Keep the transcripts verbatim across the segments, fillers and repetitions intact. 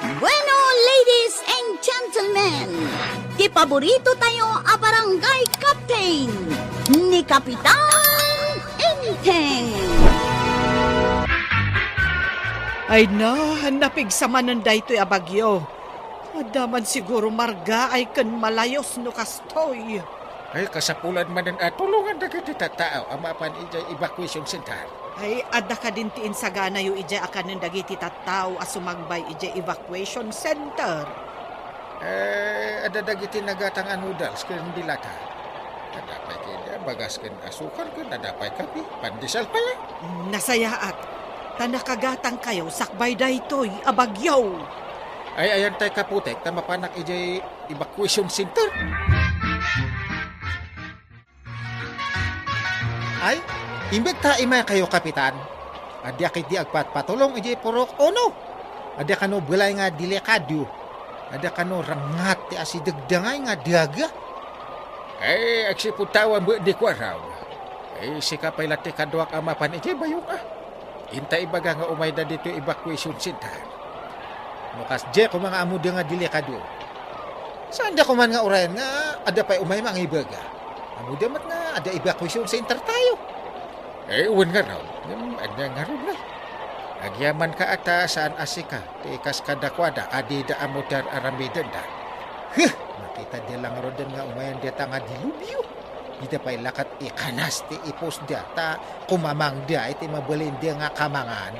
Bueno, ladies and gentlemen, ti paborito tayo a barangay captain, ni Kapitan Enteng. Ay na, napigsa manen daytoy a bagyo. Adda man siguro margaay ken malayos no kastoy. Ay, kasapulan manen a tulongan dagiti tattao a mapan idiay evacuation center. Ay, adda kadin ti insaganayo idiay a kanen dagiti tattao a sumangbay idiay evacuation center? Eh, adda dagiti nagatang a noodles ken dilata. Adda pay kadi bagas ken asukar ken adda pay kape, pandesal pay. Nasayaat, ta nakagatangkayo sakbay daytoy a bagyo. Ay, ayan tay kaputek ta mapanak idiay evacuation center. Ay, imbag ta imaykayo, Kapitan. Adda ketdi agpatpatulong idiay purok uno. Adda kano balay nga delikado. Adda kano rengngat ti asidegda ngay nga daga. Ay, agsipud ta awan met di kuarag. Ay, sika pay la ti kaduak a mapan idiay bayong, a. Inta ibaga nga umayda ditoy evacuation center. No kasdiay koma nga ammoda nga delikado, saanda koma nga urayan nga adda pay umay mangibaga. Ammoda met nga adda evacuation center tayo. Eh, wen ngarud. Ngem, ania ngarud na? Agyamanka a ta saan a sika ti kas kadakuada a dida ammo ti ar-aramidenda. Huh! Makitadda la ngaruden nga umayan dita nga dilubyo. Dida pay la ket ikanas ti ipusda ta kumamangda iti mabalinda nga kamangan.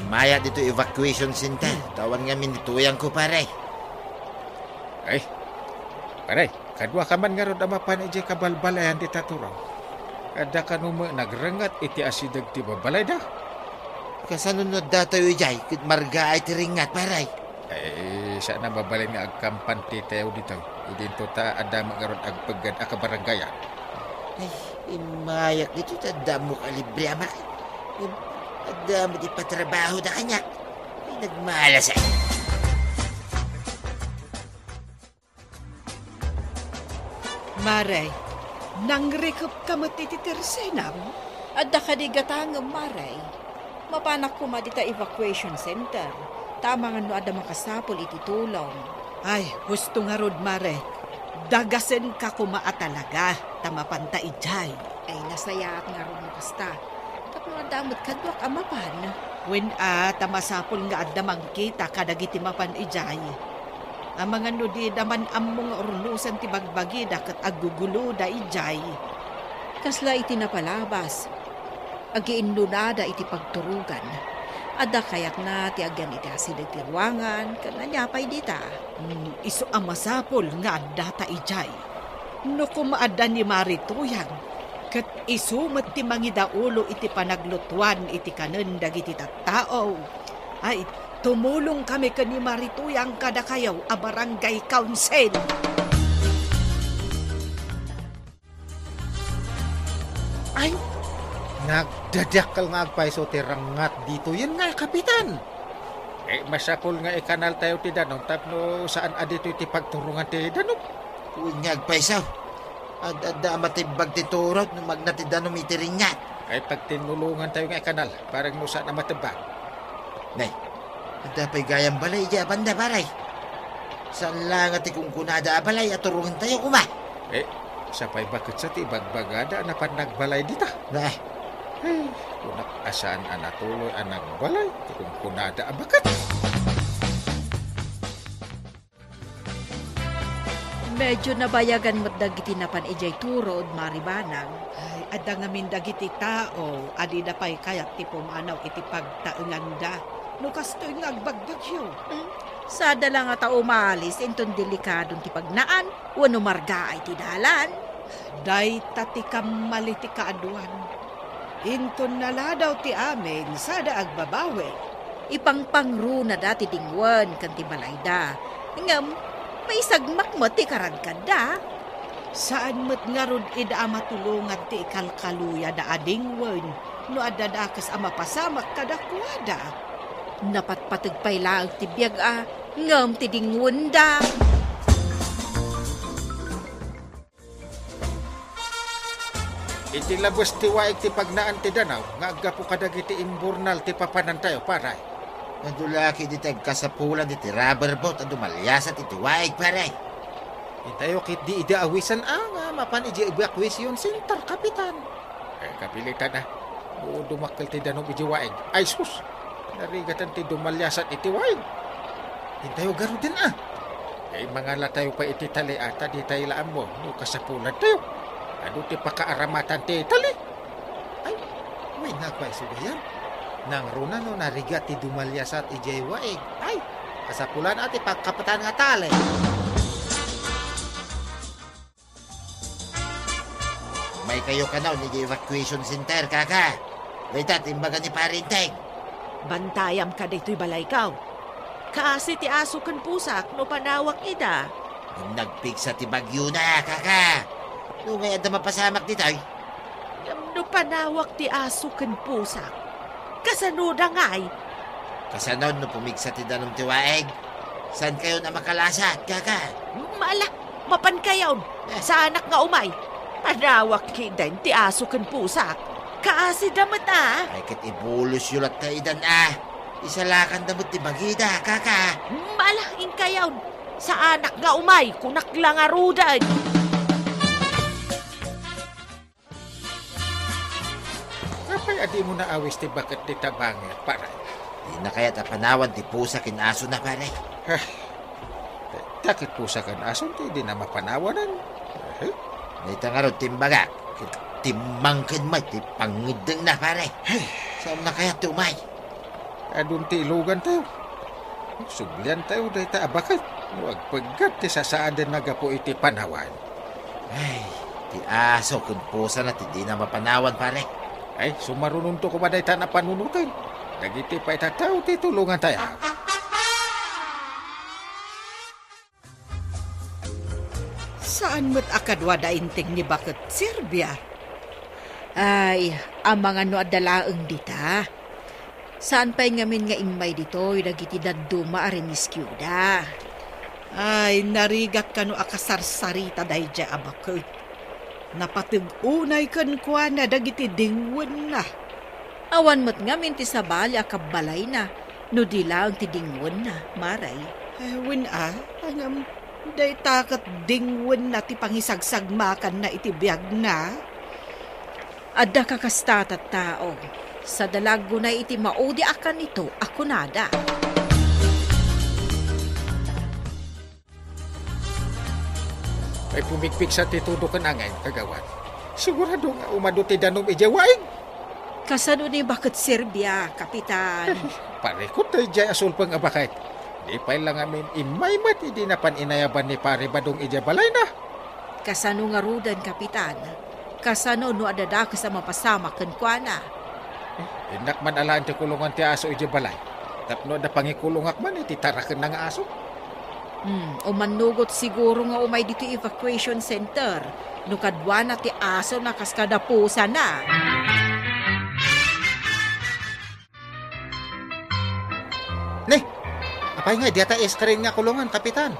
Umaya ditoy evacuation center. Ta awan ngamin ni tuyangko, pare. Ay, pare, kaduaka man ngarud a mapan idiay kabalbalayan dita Turo. Adda kano met nagrengngat iti asideg ti babalayda? Kasano no adda tayo idiay ket margaay ti rengngat, pare? Ay, saan a mabalin nga agkampan ti tayo ditoy. Idinto ta adda met ngarud agpeggad a kabarangayan. Ay, imayak ditoy ta adda ammok a libre a makan. Adda met ipatrabahoda kaniak. Ay, nagmalas, ay. Mare, nangrikepka met iti tersenam? Adda kadi gatangem, Mare. Mapanak koma dita evacuation center, ta amangan no adda makasapul iti tulong. Ay, husto ngarud, Mare. Dagasenka koma a talaga, ta mapanta idiay. Ay, nasayaat ngarud no kasta. Tapno adda met kaduak a mapan. Wen a, ta masapul nga adda mangkita kadagiti mapan idiay. Amangan no dida man ammo nga urnosen ti bagbagida ket agguguloda idiay. Kasla iti napalabas, agiinnunada iti pagturogan. Adda kayatna ti agyan iti asideg ti ruangan, ken ania pay dita? Hmm, isu a masapul nga addata idiay. No koma adda ni Mari Tuyang, ket isu met ti mangidaulo iti panaglutuan iti kanen dagiti tattao. Ay, tumulongkami ken ni Mari Tuyang kadakayo a barangay council. Ay, nagdadakkel nga agpayso ti rengngat ditoyen nga, Kapitan. Eh, masapul nga ikanal tayo ti danum tapno saan a ditoy ti pagturongan ti danum. Wen nga agpayso. Ad-adda a matibbag ti turod no magna ti danum iti rengngat. Ay, pagtinnulongan tayo nga ikanal, parang no saan a matibbag. Nay, adda pay gayam balay idiay a banda, pare. Saan la nga ti kunkunada a balay a turongen tayo koma. Eh, sapay baket sa ti ibagbagada a napan nagbalay dita. Nay. Eh, kunak a saan a natuloy a nagbalay ti kunkunada a baket. Medyo nabayagan met dagiti napan idiay turod, Mari Banag. Ay, adda ngamin dagiti tao a dida pay kayat ti pumanaw iti pagtaenganda no kastoy nga agbagbagyo. Hmm, sada la ngata umalis inton delikadon ti pagnaan wenno margaay ti dalan. Dayta ti kammali ti kaaduan. Inton naladaw ti amin, sada agbabawi. Ipangpangrunada ti dingwen ken ti balayda. Ngem, maisagmak met ti karadkadda. Saan met ngarud ida a matulongan ti ikalkaluyada a dingwen no adda dakes a mapasamak kadakuada. Napatpateg pay laeng ti biag a, ngem ti dingwenda. Iti labes ti waig ti pagnaan ti danaw nga aggapu kadagiti imburnal ti papanantayo, pare. Adu la ketdi ti agkasapulan iti rubber boat a dumaliasat iti waig, pare. Intayo ketdi idi awisan a nga mapan idiay evacuation center, Kapitan. Eh, kapilitan a. No dumakkel ti danum idiay waig. Ay, sus! Narigatan ti dumaliasat iti waig. Intayo garuden a. Eh, mangalatayo pay iti tali a ta ditay la ammo no kasapulantayo. Adu ti pakaaramatan ti tali. Ay, wen nga kua isu gayam. Nangruna no narigat ti dumaliasat idiay waig. Ay, kasapulan a ti pagkapatan nga tali. Umaykayo kano idiay evacuation center, kaka. Dayta ti imbaga ni Pare Enteng. Bantayam ka daytoy balaykaw. Kaasi ti aso ken pusak no panawak ida. Ngem nagpigsa ti bagyona, kaka. No ngay adda mapasamak ditoy? Ngem no panawak ti aso ken pusak, kasanoda ngay? Kasano no pumigsa ti danum ti waig? Saankayon a makalasat, kaka? Ala, mapankayon. Eh. Saanak nga umay. Panawak ketdin ti aso ken pusak. Kaasida met a. Ay, ket ibulosyo latta idan a. Isalakanda met ti bagida, kaka. Ala, inkayon. Saanak nga umay, kunak la ngaruden. Apay a dimo naawis ti baket ti tabangir, pare? Dina kayat a panawan ti pusa ken asona, pare? Ay, ta ket pusa ken ason ti dina mapanawanan. Eh? Dayta ngarud ti imbagak, ket timmangken met ti pangngeddengna, pare. Ay. Saanna kayat ti umay? Adun ti ilugantayo. Subliantayo dayta a baket no agpeggad ti sasaadenna gapu iti panawan. Ay, ti aso ken pusana ti dina mapanawan, pare. Ay, sumarunonto koma dayta a panunoten. Dagiti pay tattao ti tulongantayo. Saan met a kadua da Enteng ni baket Serbia? Ay, amangan no adda laeng dita. Saan pay ngamin nga immay ditoy dagiti dadduma a remiskyoda. Ay, narigat kano a kasarsarita daydiay a baket. Napateg unay kenkuana dagiti dingwenna. Awan met ngamin ti sabali a kabbalayna no di laeng ti dingwenna, Maray. Eh, wen a, ngem dayta ket dingwenna ti pangisagsagmakanna iti biagna. Adda kakasta a tattao, sadalaggona iti maudi a kanito a kunada. Ay, pumigpigsa ti tudo ken angay, kagawad. Sigurado nga umadu ti danum idiay waig. Kasano ni baket Serbia, Kapitan? Parikot daydiay a sulpeng a baket. Di pay la ngamin immay met idi napan inayaban ni Pare Badong idiay balayna. Kasano ngaruden, Kapitan? Kasano no adda dakes a mapasamak kenkuana? Eh, innak man alaen ti kulongan ti aso idiay balay. Tapno adda pangikulongak man iti tarakenna nga aso. Hmm, umannugot siguro nga umay ditoy evacuation center no kaduana ti asona kas kada pusana. Ne, apay nga, diata iskrin nga kulongan, Kapitan?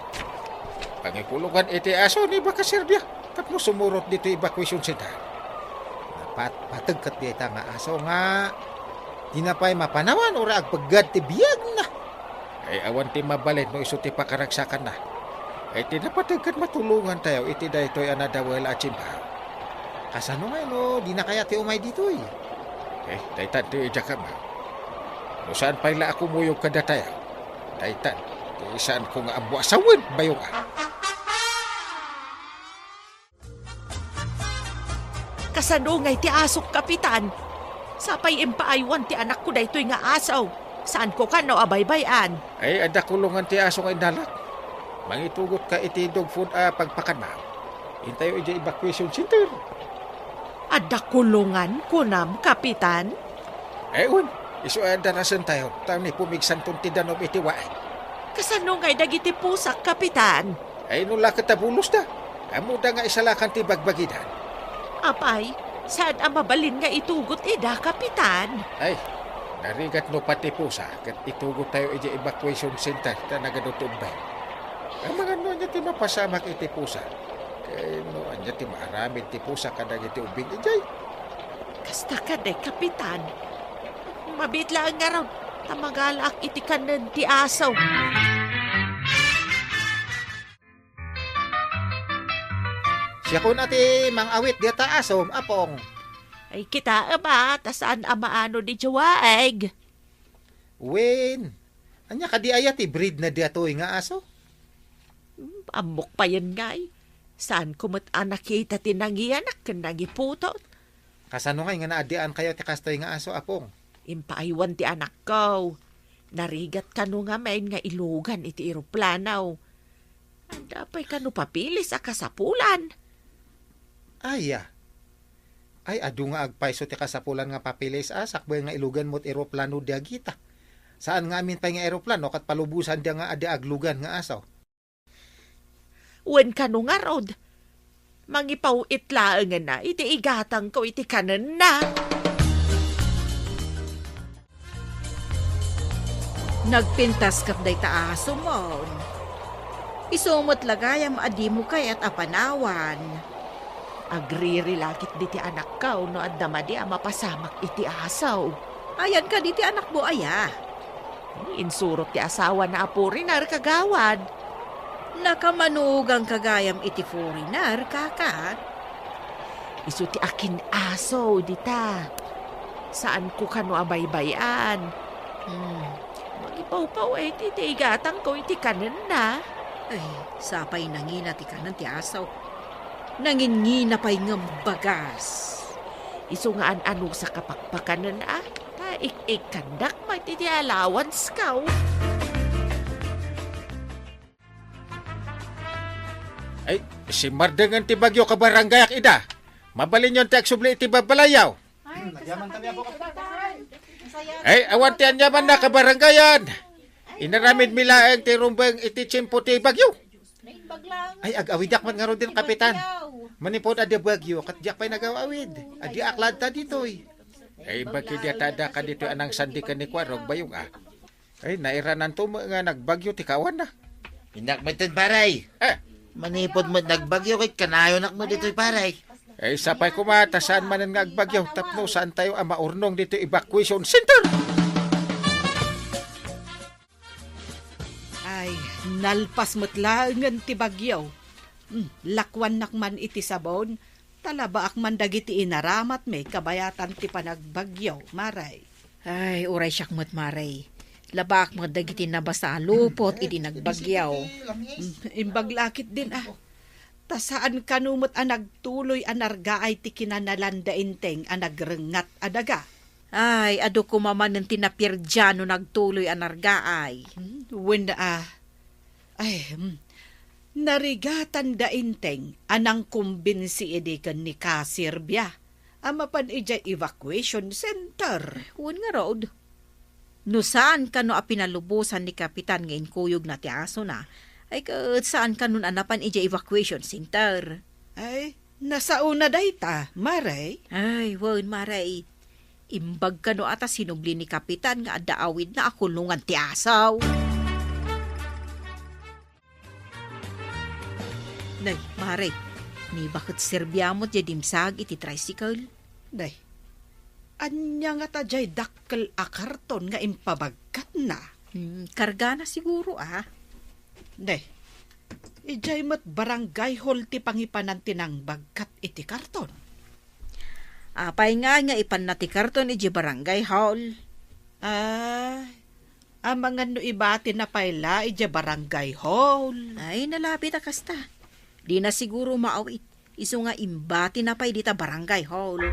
Pangikulongan iti aso ni baket Serbia tapno sumurot ditoy evacuation center. Napatpateg ket dayta nga aso nga dina pay mapanawan uray agpeggad ti biagna. Ay, awan ti mabalin no isu ti pakaragsakanna. Ay, ti napateg ket matulongantayo iti daytoy a nadawel a tiempo. Kasano ngay no dina kayat ti umay ditoy? Eh, daytan ti idiak ammo. No saan pay la a kumuyog kadatayo, daytan ti saanko nga ammo a sawen, bayong a. Kasano ngay ti asok, Kapitan? Sapay impaaywan ti anakko daytoy nga aso. Saanko kano a baybay-an. Ay, adda kulongan ti aso nga innalak. Mangitugotka iti dog food a pagpakanmo. Intayo idiay evacuation center. Adda kulongan, kunam, Kapitan? Ay, wen, isu a darasentayo, ta ni pumigsanton ti danum iti waig. Kasano ngay dagiti pusak, Kapitan? Ay, no la ket a bulosda, ammoda nga isalakan ti bagbagidan. Apay, saan a mabalin nga itugot ida, Kapitan? Ay, narigat no pati pusa, ket itugottayo idiay evacuation center ta nagadu ti ubbing. Amangan no ania ti mapasamak iti pusa. Ken no ania ti maaramid ti pusa kadagiti ubbing idiay. Kasta kadi, Kapitan. Mabiit laeng ngarud, ta magalaak iti kanen ti aso. Siakon a ti mang-awit dita asom, Apong. Ay, kitaem a, ta saan a maano diay waig. Wen, ania kadi aya ti breed na daytoy nga aso? Hmm, ammok payen ngay. Saanko met a nakita ti nangiyanak ken nangiputot. Kasano ngay nga naaddiankayo ti kastoy nga aso, Apong? Impaaywan ti anakko. Narigat kano ngamin nga ilugan iti eroplano. Adda pay kano papilis a kasapulan. Aya. Ay, adu nga agpayso ti kasapulan nga papilis a sakbay nga ilugan met eroplano dagita. Saan nga amin pay nga eroplano ket palubosan da nga adi aglugan nga aso. Wen kano ngarud, mangipaw-it laengen a iti igatangko iti kanenna. Nagpintas ket dayta asomon. Isu met la gayam a dimo kayat a panawan. Agririlakit diti anakko no adda madi a mapasamak iti aso. Ayan kadi ti anakmo aya? Insurot ti asawana a foreigner, kagawad. Nakamanugang ka gayam iti foreigner, kaka? Isu ti akin-aso dita. Saanko kano a baybay-an. Hmm. Mangipawpaw iti, iti igatangko iti kanenna. Ay, sapay nangina ti kanen ti aso. Nanginngina pay ngem bagas. Isu nga an-anusak a pakpakanen a, ta ik-ikkandak met iti allowance-ko. Ay, simmardengen ti bagyo, kabaranggayak, ida. Mabalinyon ti agsubli iti babbalayyo. Ay, awan ti aniamanna, kabaranggayan. Inaramidmi laeng ti rumbeng iti tiempo ti bagyo. Ay, ag-awidak met ngaruden, Kapitan. Manipud adda bagyo, ket diak pay nagaw-awid. Adda ak latta ditoy. Ay, imbag idi a ta adda ka ditoy a nangsandi ken ni Kuarog, Bayong, a. Ay, nairananto met nga nagbagyo ti kawanna. Innak met ten, pare. Eh. Manipud met nagbagyo, ket kanayonak met ditoy, pare. Ay, sapay koma, ta saan manen nga agbagyo, tapno saantayo a maurnong ditoy evacuation center. Ay, nalpas met laengen ti bagyo. Hmm, lakuannak man iti sabon, ta labaak man dagiti inaramatmi kabayatan ti panagbagyo, Mare. Ay, uray siak met, Mare. Labaak met dagiti nabasa a lupot idi nagbagyo. Hmm, imbag la ketdin, a. Ta saan kano met a nagtuloy a nargaay ti kinanalan da Enteng a nagrengngat a daga. Ay, adu koma manen ti napirdya no nagtuloy a nargaay. Hmm, wen a. Ay, hmm. Narigatan da Enteng a nangkumbinsi idi ken ni Ka Serbia a mapan idiay evacuation center. Wen ngarud. No saan kano a pinalubosan ni Kapitan nga inkuyogna ti asona, ay ket saan kanon a napan idiay evacuation center. Ay, nasaona dayta, Mare? Ay, wen, Mare. Imbag kano a ta sinubli ni Kapitan nga adda awidna a kulongan ti aso. Nay, Mare, ni baket Serbia met diay dimsaag iti tricycle. Nay, ania ngata diay dakkel a karton nga impabagkatna? Hmm, kargana siguro, a. Nay, idiay met barangay hall ti pangipanan ti nangbagkat iti karton. Apay nga nga ipanna ti karton idiay barangay hall? Ah, amangan no ibatina pay la idiay barangay hall. Ay, nalabit a kasta. Dina siguro maawit. Isu nga imbatina pay dita barangay hall.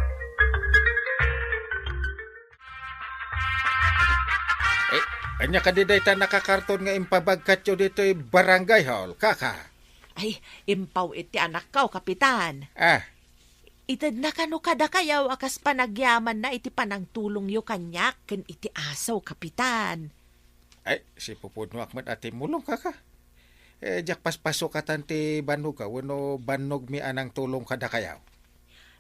Eh, ania kadi dayta nakakarton nga impabagkatyo ditoy barangay hall, kaka? Ay, impaw-it ti anakko, Kapitan. Ah. Itedna kano kadakayo a kas panagyamanna iti panangtulongyo kaniak ken iti aso, Kapitan. Ay, sipupudnoak met a timmulong, kaka. Eh, diak paspasukatan ti bannogko wenno bannogmi a nangtulong kadakayo.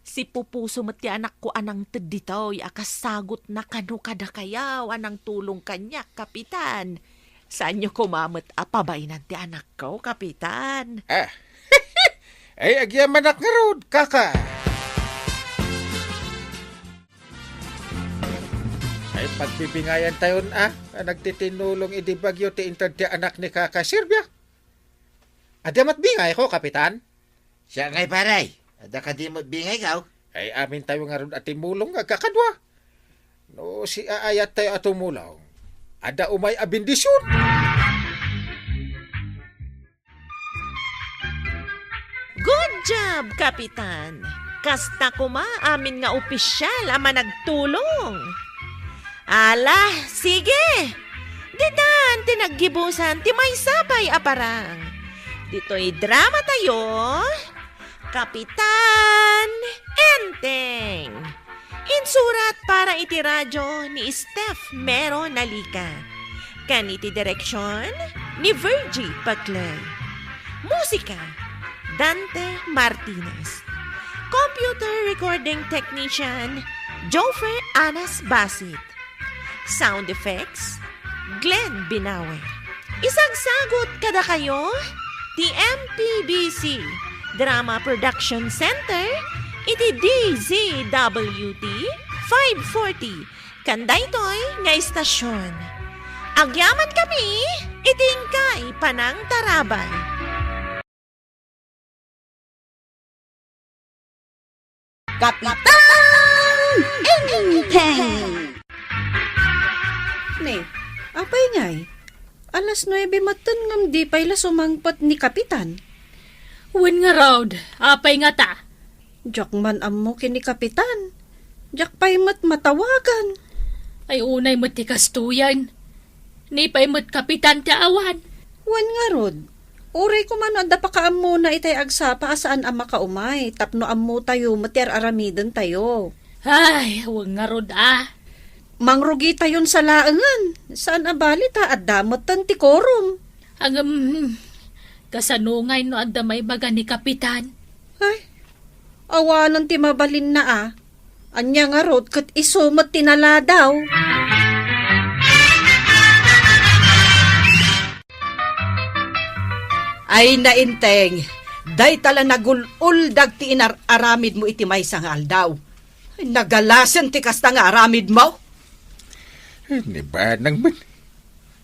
Sipupuso met ti anakko a nangted ditoy a kas sagutna kano kadakayo a nangtulong kaniak, Kapitan. Saanyo koma met a pabaynan ti anakko, Kapitan? Ah. Ay, agyamanak ngarud, kaka. Ay, pagbibingayan tayon, a, a nagtitinulong idi bagyo ti inted ti anak ni Kaka Silvia. Adda met bingayko, Kapitan? Siak ngay, pare. Adda kadi met bingayko? Ay, amin tayo ngarud a timulong nga agkakadua. No, si aayat tayo a tumulong, adda umay a bendision. Good job, Kapitan! Kasta koma amin nga opisyal a managtulong. Ala, sige! Ditan ti naggibusan ti maysa pay a parang. Ditoy drama tayo, Kapitan Enteng. Insurat para iti radyo ni Steph Mero Nalica. Ken iti direksyon ni Virgie Paclay. Musika, Dante Martinez. Computer recording technician, Jofer Anas Basit. Sound effects, Glenn Binawe. Isagsagut kadakayo ti M P B C Drama Production Center iti D Z W T five forty, ken daytoy nga istasyon. Agyaman kami iti inkay panangtarabay. Kapitan Enteng! Ne, apay ngay? Alas nuebe metten ngem di pay la sumangpet ni Kapitan. Wen ngarud, apay ngata? Diak man ammo ken ni Kapitan. Diak pay met matawagan. Ay, unay met ti kastoyen. Ni pay met Kapitan ti awan. Wen ngarud, uray koma no adda pakaammona itay agsapa a saan a makaumay tapno ammotayo met ti ar-aramidentayo. Ay, wen ngarud a. Mangrugitayon sa laengen. Saan a bali ta adda metten ti quorum. Ngem, kasano ngay no adda maibaga ni Kapitan? Ay, awanen ti mabalinna a. Ania ngarud ket isu met ti naladaw? Ay, Enteng, dayta la nagul-uldag ti inar-aramidmo iti maysa nga aldaw. Ay, nagalasen ti kasta nga aramidmo? Ay, ni banang met.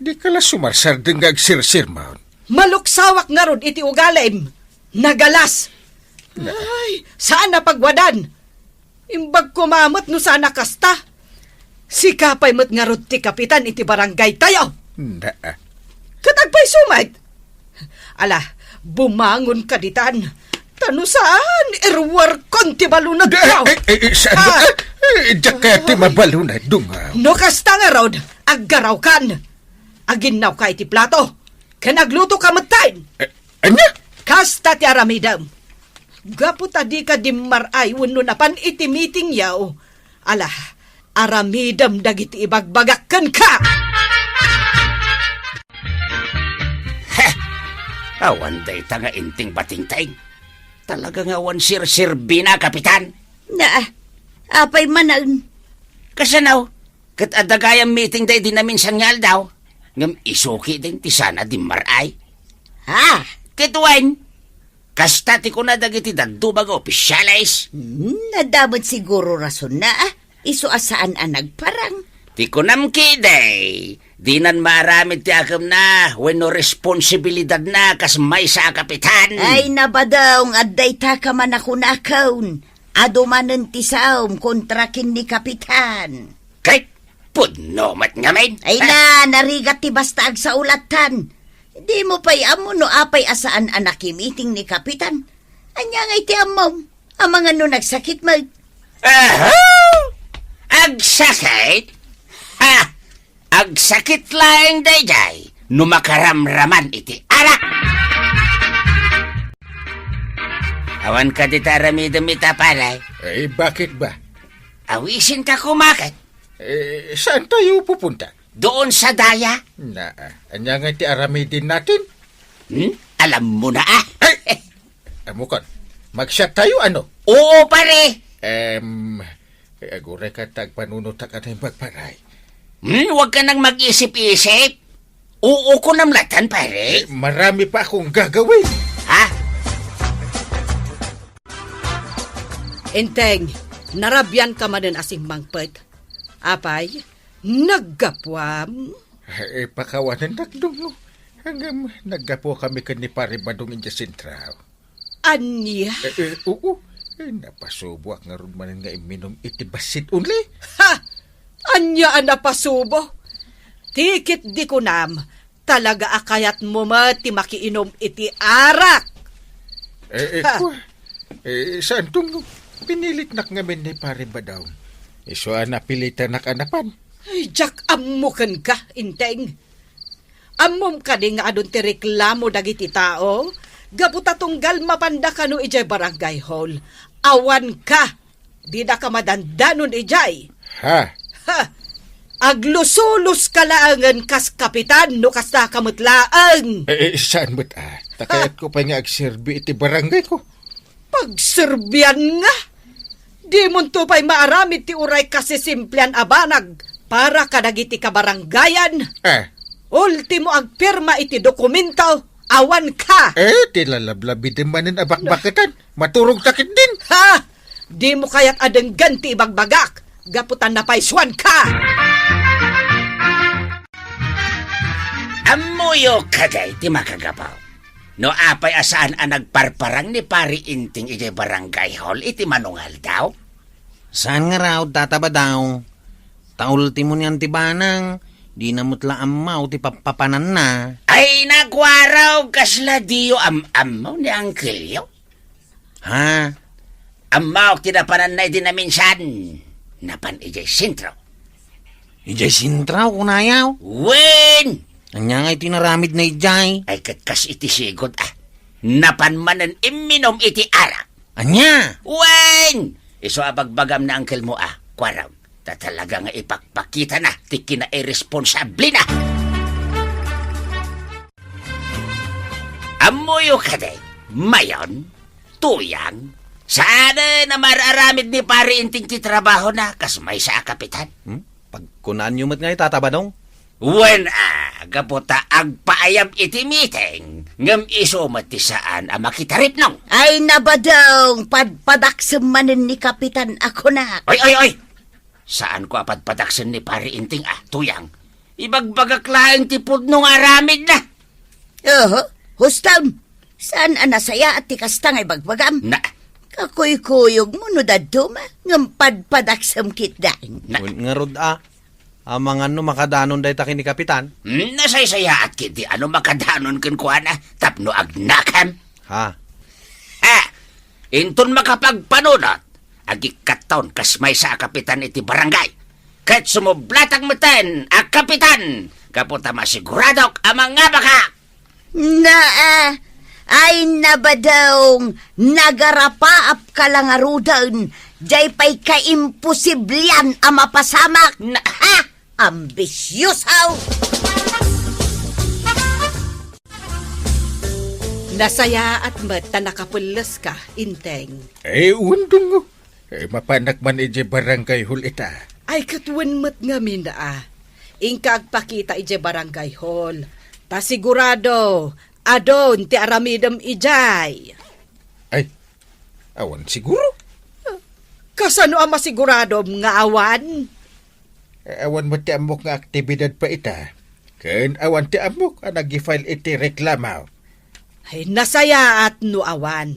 Dika la sumarsardeng nga agsersermon. Maluksawak ngarud iti ugalim. Nagalas. Na- Ay, saan a pagwadan. Imbag koma met no saan a kasta. Sika pay met ngarud ti kapitan iti barangay tayo. Na- Ket agpayso met. Ala, bumangon ka ditan. Ta no saan, iruarkon ti balunadko. Eh, eh, eh, saan? Ah. Eh, eh, diak kaya ti mabalunad, Dungaw. No kasta ngarud, aggarawkan. Aginnawka iti plato, ken aglutoka metten. Eh, ania? Kasta ti aramidem. Gapu ta dika dimmar-ay wenno napan iti meetingyo, ala, aramidem dagiti ibagbagak kenka. Heh! Awan dayta nga Enteng batingteng. Talaga nga awan serserbina, Kapitan. Na, apay manen? Kasano? Ket adda gayam meeting daydi naminsan nga aldaw, ngem isu ketdin ti saan a dimmar-ay. Ha? Ket wen, kasta ti kuna dagiti dadduma nga opisyales. Hmm, adda met siguro rasonna, a. Isu a saan a nagparang. Ti kunam ketdi, dinan maaramid ti akemna wenno responsibilidadna kas maysa a kapitan. Ay, nabadong, adda ita ka man a kunaken. Adu manen ti saom kontra ken ni Kapitan. Ket pudno met ngamin. Ay na, narigat ti basta agsaulatan. Dimo pay ammo no apay a saan a nakimiting ni Kapitan. Ania ngay ti ammom? Amangan no nagsakit met. Aha! Agsakit? Ha! Agsakit laeng daydiay no makaramraman iti arak. Awan kadi ta aramidem ita, pare? Eh, bakit ba? Awisenka koma ket. Eh, saan tayo pupunta? Doon sa daya. Na, ania nga ti aramidin natin? Hmm? Alam mo na, ah. Ay! Amokon, mag-shot tayo, ano? Oo, pare. Em, eh, aguray ka ta agpanunotak a naimbag, pare. Hmm, huwag ka nang mag-isip-isip. Oo, kunam latan, pare. Eh, marami pa akong gagawin. Ha? Enteng, narabian ka manen a simmangpet. Apay, Naggapuam? Eh, pakawanennak, Dong, no. Ngem, naggapu kami ken ni Pare Badong idiay sentro. Ania? Eh, eh, oo. Eh, napasuboak ngarud manen nga imminom iti bassit only. Ha! Ania a napasubo? Ti ket di kunam, talaga a kayatmo met ti makiinom iti arak. Eh, eh, Ha! Kua. Eh, saan, Dong, no. Pinilitnak ngamin ni Pare Badong. Isu a napilitanak a napan. Ay, diak ammo kenka, Enteng. Ammom kadi nga adun ti reklamo dagiti tao gapu ta tunggal mapanda kano idiay barangay hall, awanka, didaka madandanon idiay. Ha? Ha! Aglusoloska laengen kas kapitan no kastaka met laeng. Eh, eh, saan met, ah. Ta kayatko pay nga agserbi iti barangayko. Pagserbian nga? Dimonto pay maaramid ti uray kasisimplean a banag para kadagiti kabarangayan. Eh. Ultimo agpirma iti dokumento, awanka. Eh, ti lalablabidem manen a bakbaketan. Maturogta ketdin. Ha! Dimo kayat a denggen ti ibagbagak, gapu ta napaysuanka. Ammoyo kadi ti makagapu. No apay a saan a nagparparang ni Pari Inting idiay barangay hall iti manungaldaw? Saan ngarud, Tata Badong. Ta ultimo niyan ti banag, dina met la ammo ti pappapananna. Ay, nakuaraw, kasla diyo am-ammo ni angkelyo? Ha? Ammok ti napananna idi naminsan. Napan idiay sentro. Idiay sentro, kunayo? Wen! Ania ngay ti naramidna idiay? Ay, ket kas iti sigud, ah. Napan manen imminom iti arak. Ania? Wen! Isu a bagbagam ni angkelmo, ah. Kuarog. Ta talaga nga ipakpakitana ti kinairesponsablena. Ammoyo kadi, Mayon, Tuyang, saanen a mar-aramid ni Pari Inting ti trabahona kas maysa a kapitan. Hmm? Pagkunaanyo met ngay, Tata Badong? Wen a, gapu ta agpaayab iti meeting, ngem isu met ti saan a makitaripnong. Ay, na, Badong, padpadaksem manen ni Kapitan a kunak. Oy, oy, oy! Saanko a padpadaksen ni Pari Inting a, Tuyang. Ibagbagak laeng ti pudno nga aramidna. Oho, hustom. Saan a nasayaat ti kasta nga ibagbagam? Na. Kakuykuyogmo no dadduma, ngem padpadaksem ketdin. Na. Wen ngarud a, amangan no makadanon dayta ken ni Kapitan? Hmm, nasaysayaat ketdi a no makadanon kenkuana tapno agnakam. Ha? Ha! Inton makapagpanunot, agikkaton kas maysa a kapitan iti barangay. Ket sumublatak metten a kapitan, gapu ta masiguradok a mangabaka. Naa, ay, na, Badong, nagarapaapka la ngaruden, diay pay kaimposiblian a mapasamak. Na, ha? Ambisioso! Nasayaat met ta nakapelleska, Inteng. Eh, wen, Dong. Eh, mapanak man idiay barangay hall ita. Ay, ket wen met ngamin a. Inka agpakita idiay barangay hall. Ta sigurado, adun ti aramidem idiay. Ay, awan siguro. Kasano a masiguradom nga awan? Eh, awan met ti ammok nga aktibidad pay ita. Ken awan ti ammok a nag-file iti reklamo. Ay, nasayaat no awan.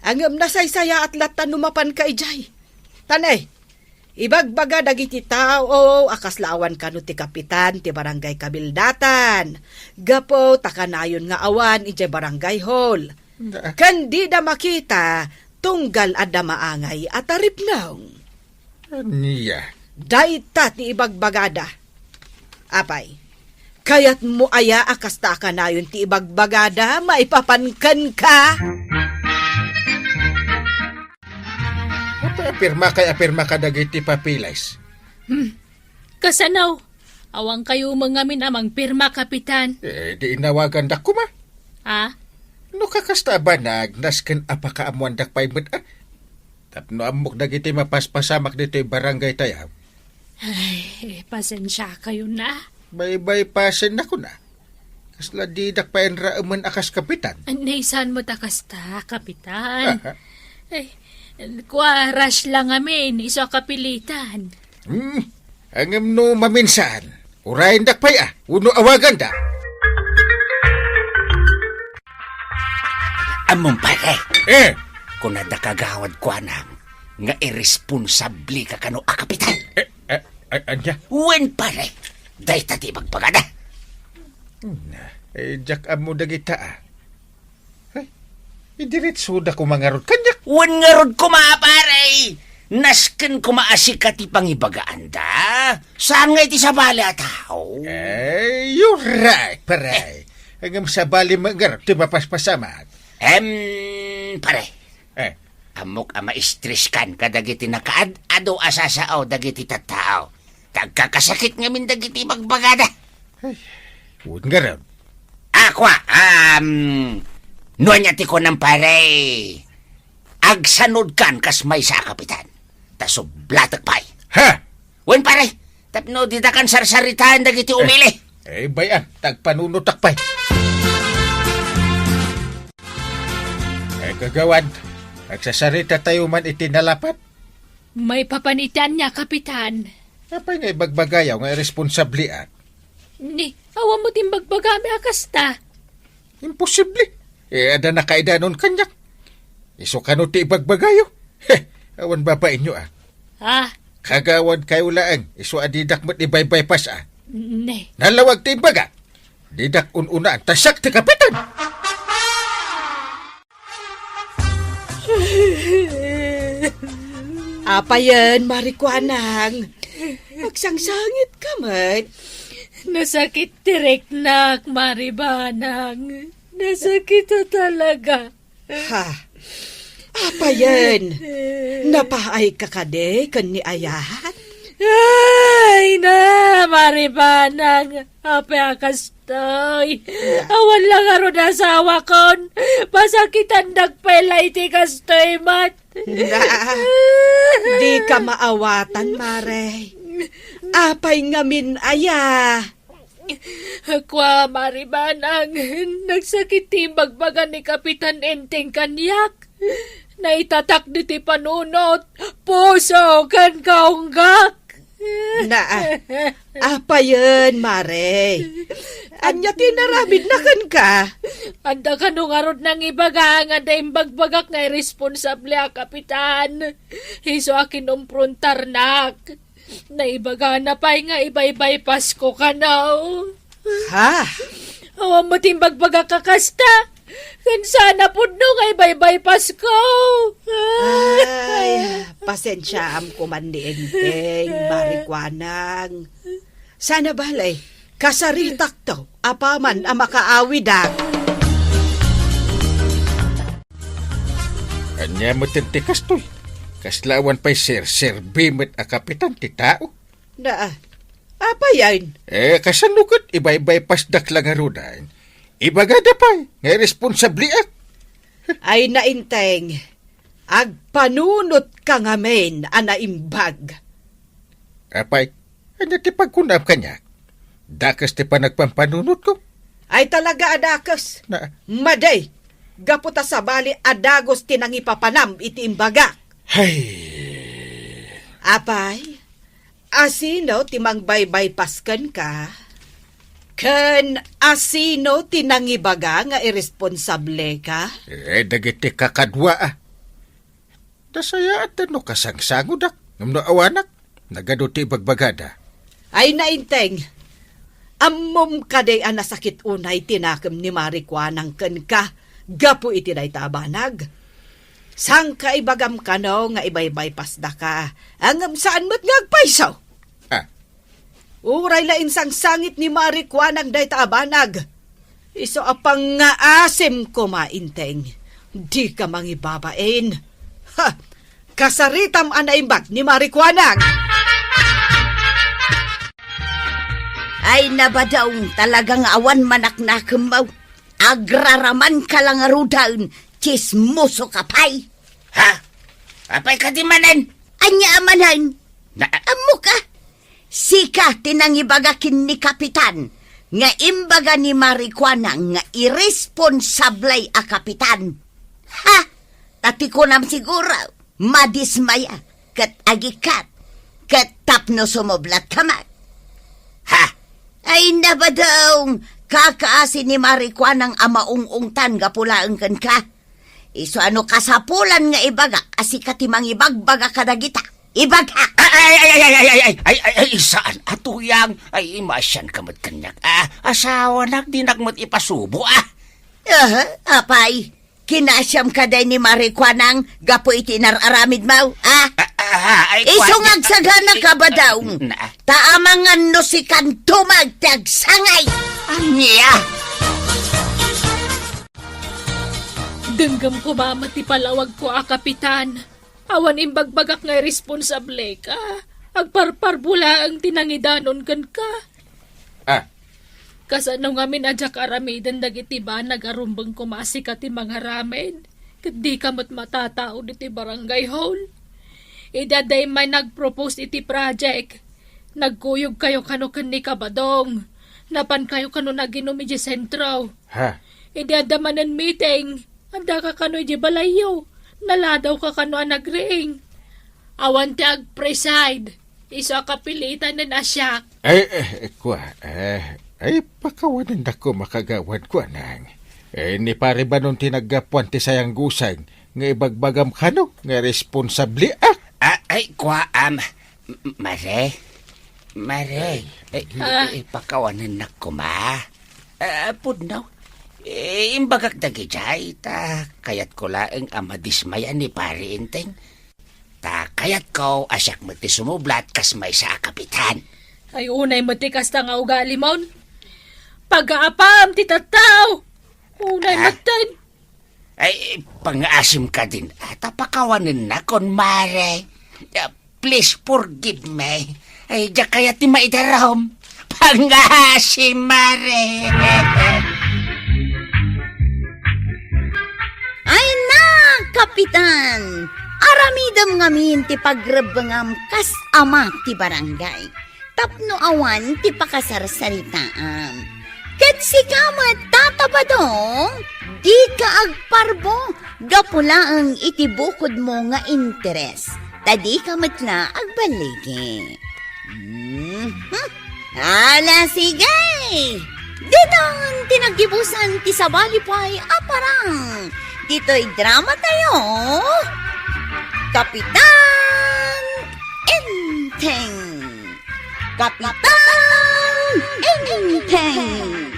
Ngem nasaysayaat latta no mapanka idiay. Ta ne, ibagbaga dagiti tao a kasla awan kano ti kapitan ti barangay kabildatan. Gapu ta kanayon nga awan idiay barangay hall. Na- Ken dida makita tunggal adda maangay a taripnong. Ania? Dayta ti ibagbagada. Apay, kayatmo aya a kasta a kanayon ti ibagbagada maipapan kenka? Apay, apirmakay, apirmaka dagiti papeles. Hmm. Kasano? Awan kayo mangamin a mangpirma, Kapitan. Eh, di inawagandak koma. Ah? No kakasta a banag, nasken a pakaammoandak pay met, ah. Tapno ammok dagiti mapaspasamak ditoy barangay tayo. Ay, pasensia kayo na. Baybay pasen na kuna. Kasla didak pay enraemen a kas kapitan. Naisan mo ta kasta, Kapitan. Aha. Ay, kua, rush lang amin, isu a kapilitan. Hmm. Ngem no maminsan, urayendak pay a, wenno awaganda. Ammom, pare. Eh. Kunada kagawad Kuanang nga irresponsable ka kano a kapitan. Eh, eh, eh, ania? Wen, pare. Dayta ti ibagbagada. Hmm, eh, diak ammo dagita, ah. Ay, idiretsoda koma ngarud kaniak. Wen ngarud koma, pare. Nasken koma a sika ti pangibagaanda. Saan nga iti sabali a tao? Eh, you're right, pare. Ngem sabali met ngarud ti mapaspasamak. Em, pare. Eh. Ammok a maistreskan kadagiti nakaad-ado a sasao dagiti tattao. Ta agkakasakit ngamin dagiti ibagbagada. Ay, wen ngarud. Akua, um, no ania ti kunam, pare, agsanodkan kas maysa a kapitan. Ta sublatek pay. Ha? Wen, pare, tapno didakan sarsaritaan dagiti umili. Eh, bay-am, ta agpanunotak pay. Eh, kagawad, agsasaritatayo man iti nalapat? Maipapan iti ania, Kapitan? Apay nga ibagbagayo nga irresponsabliak? Ni, awan mo ti imbagbagami a kasta. Imposible. Eh, adda nakaidanon kaniak. Isu kano ti ibagbagayo? Heh, awan babainyo, ah. Ah. Kagawad kayo laeng, isu a didak met ibaybaypas, ah. Ne. Nalawag ti imbaga. Didak un-unaan, ta siak ti kapitan. Apayen, Mari Kuanang? Agsangsangit ka met. Nasakit ti riknak, Mari Banang. Nasakit a talaga. Ha? Apayen? Napaay ka kadi ken ni Ayat? Ay na, Mari Banang. Apay a kastoy? Awan la ngarud asawakon. Masakitandak pay la iti kastoy met. Na, di ka maawatan, Mare. Apay ngamin aya? Kua, Mari Banang, nagsakit ti imbagbaga ni Kapitan Enteng kaniak. Naitatak diti panunot, puso, ken kaunggak. Na, apayen, Mare? Ania ti inaramidna kenka? Adda kano ngarud nangibaga nga adda imbagbagak nga irresponsable a kapitan. Isu a kinumprontarnak. Naibagana pay nga ibaybaypasko kano. Ha? Awan met imbagbagak a kasta. Ken saan a pudno nga ibaybaypasko. Ay, pasensiaam koman ni Enteng, Mari Kuanang. Saan a bale, kasaritakto apaman a makaawidak. Ania met ti kastoy? Kasla awan pay serserbi met a kapitan ti tao? Na, apayen? Eh, kasano ket ibaybaypasdak la ngaruden? Ibagada pay nga irresponsabliak. Ay na, Enteng, agpanunotka ngamin a naimbag. Apay, ania ti pagkunam kaniak? Dakes ti panagpampanunotko? Ay talaga a dakes. Na- Madi, gapu ta sabali a dagus ti nangipapanam iti imbagak. Hay! Apay, asino ti mangbaybaypas kenka? Ken asino ti nangibaga nga irresponsableka? Eh, dagiti kakadua, ah. Nasayaat no kasangsangodak, ngem no awanak, nagadu ti ibagbagada. Ay na, Enteng, ammom kadi a nasakit unay ti nakem ni Mari Kuanang kenka gapu iti dayta a banag? Saan ka ibagam kano nga ibaybaypasdaka, ngem saan met nga agpayso? Ah, Uray la insangsangit ni Mari Kuanang dayta a banag. Isu a pangngaasim koma, Enteng. Dika mangibabain. Ha! Kasaritam a naimbag ni Mari Kuanang. Ay, nabadong, talagang awan manaknakemmo. Agraraman ka la ngaruden, tsismoso ka pay. Ha? Apay kadi manen? Ania a manen? Na- Ammo ka? Sika ti nangibaga ken ni Kapitan nga imbaga ni Mari Kuanang nga irresponsable a kapitan. Ha? Ta ti kunam siguro, madismaya ket agikkat. Ket tapno sumublatka met. Ha? Ay, na, Badong, kakaasi ni Mari Kuanang a maung-ungtan gapu laeng kenka. Isu a no kasapulan nga ibagak a sika ti mangibagbaga kadagita. Ibagak! Ay, ay, ay, ay, ay, ay, ay, ay, ay, ay, saan a tuyang? Ay, masianka met kaniak. Ah, asawanak, dinak met ipasubo, ah. Aha, apay, kinasiam kadi ni Mari Kuanang gapu iti inar-aramidmo, ah? Ah, ah, ay, Isu kuan- nga agsagana ka, Badong. Na- Ta amangan no sikan tumag ti agsangay. Ania? Denggem koma met ti palawagko a kapitan. Awan imbagbagak nga irresponsableka. Agparparbo laeng ti nangidanon kenka. Ah. Kasano ngamin a diak aramiden dagiti banag a rumbeng koma a sika ti mangaramid? Ket dika met matataud iti barangay hall. Idi adda immay nagpropose iti project, nagkuyogkayo kano ken ni Kabadong. Napankayo kano naginum idiay sentro. Ha? Idi adda manen meeting, addaka kano idiay balayyo. Naladawka kano a nagriing. Awan ti agpreside. Isu a kapilitanen a siak. Ay, eh, kua, eh, ay, pakawanennak koma kagawad, kuanang. Eh, ni Pare Banon ti naggapuan ti sayanggusang nga ibagbagam kano nga responsable, ah? Ah, ay, kua, am, M-, Mare? Mare, eh, Ah. eh, pakawanennak koma. Ah, pudno. Eh, imbagak dagidiay, ta kayatko laeng a madismaya ni Pare Enteng. Ta kayatko a siak met ti sumublat kas maysa a kapitan. Ay, unay met ti kasta nga ugalimon. Pagaapam ti tattao. Unay Ah. met ten. Ay, pangaasim kadin, ta pakawanennakon, Mare. Ah, please forgive me. Ay, diak kayat ti maidarum. Pangaasim, Mare. Ay na, Kapitan! Aramidem ngamin ti pagrebbengam kas ama ti barangay. Tapno awan ti pakasarsaritaam. Ket sika met, Tata Badong, dika agparbo gapu laeng iti bukodmo nga interes, ta dika met la agballigi. Mhm. Ala, sige! Ditan ti naggibusan ti sabali pay a parang. Ditoy drama tayo, Kapitan Enteng. Kapitan Enteng.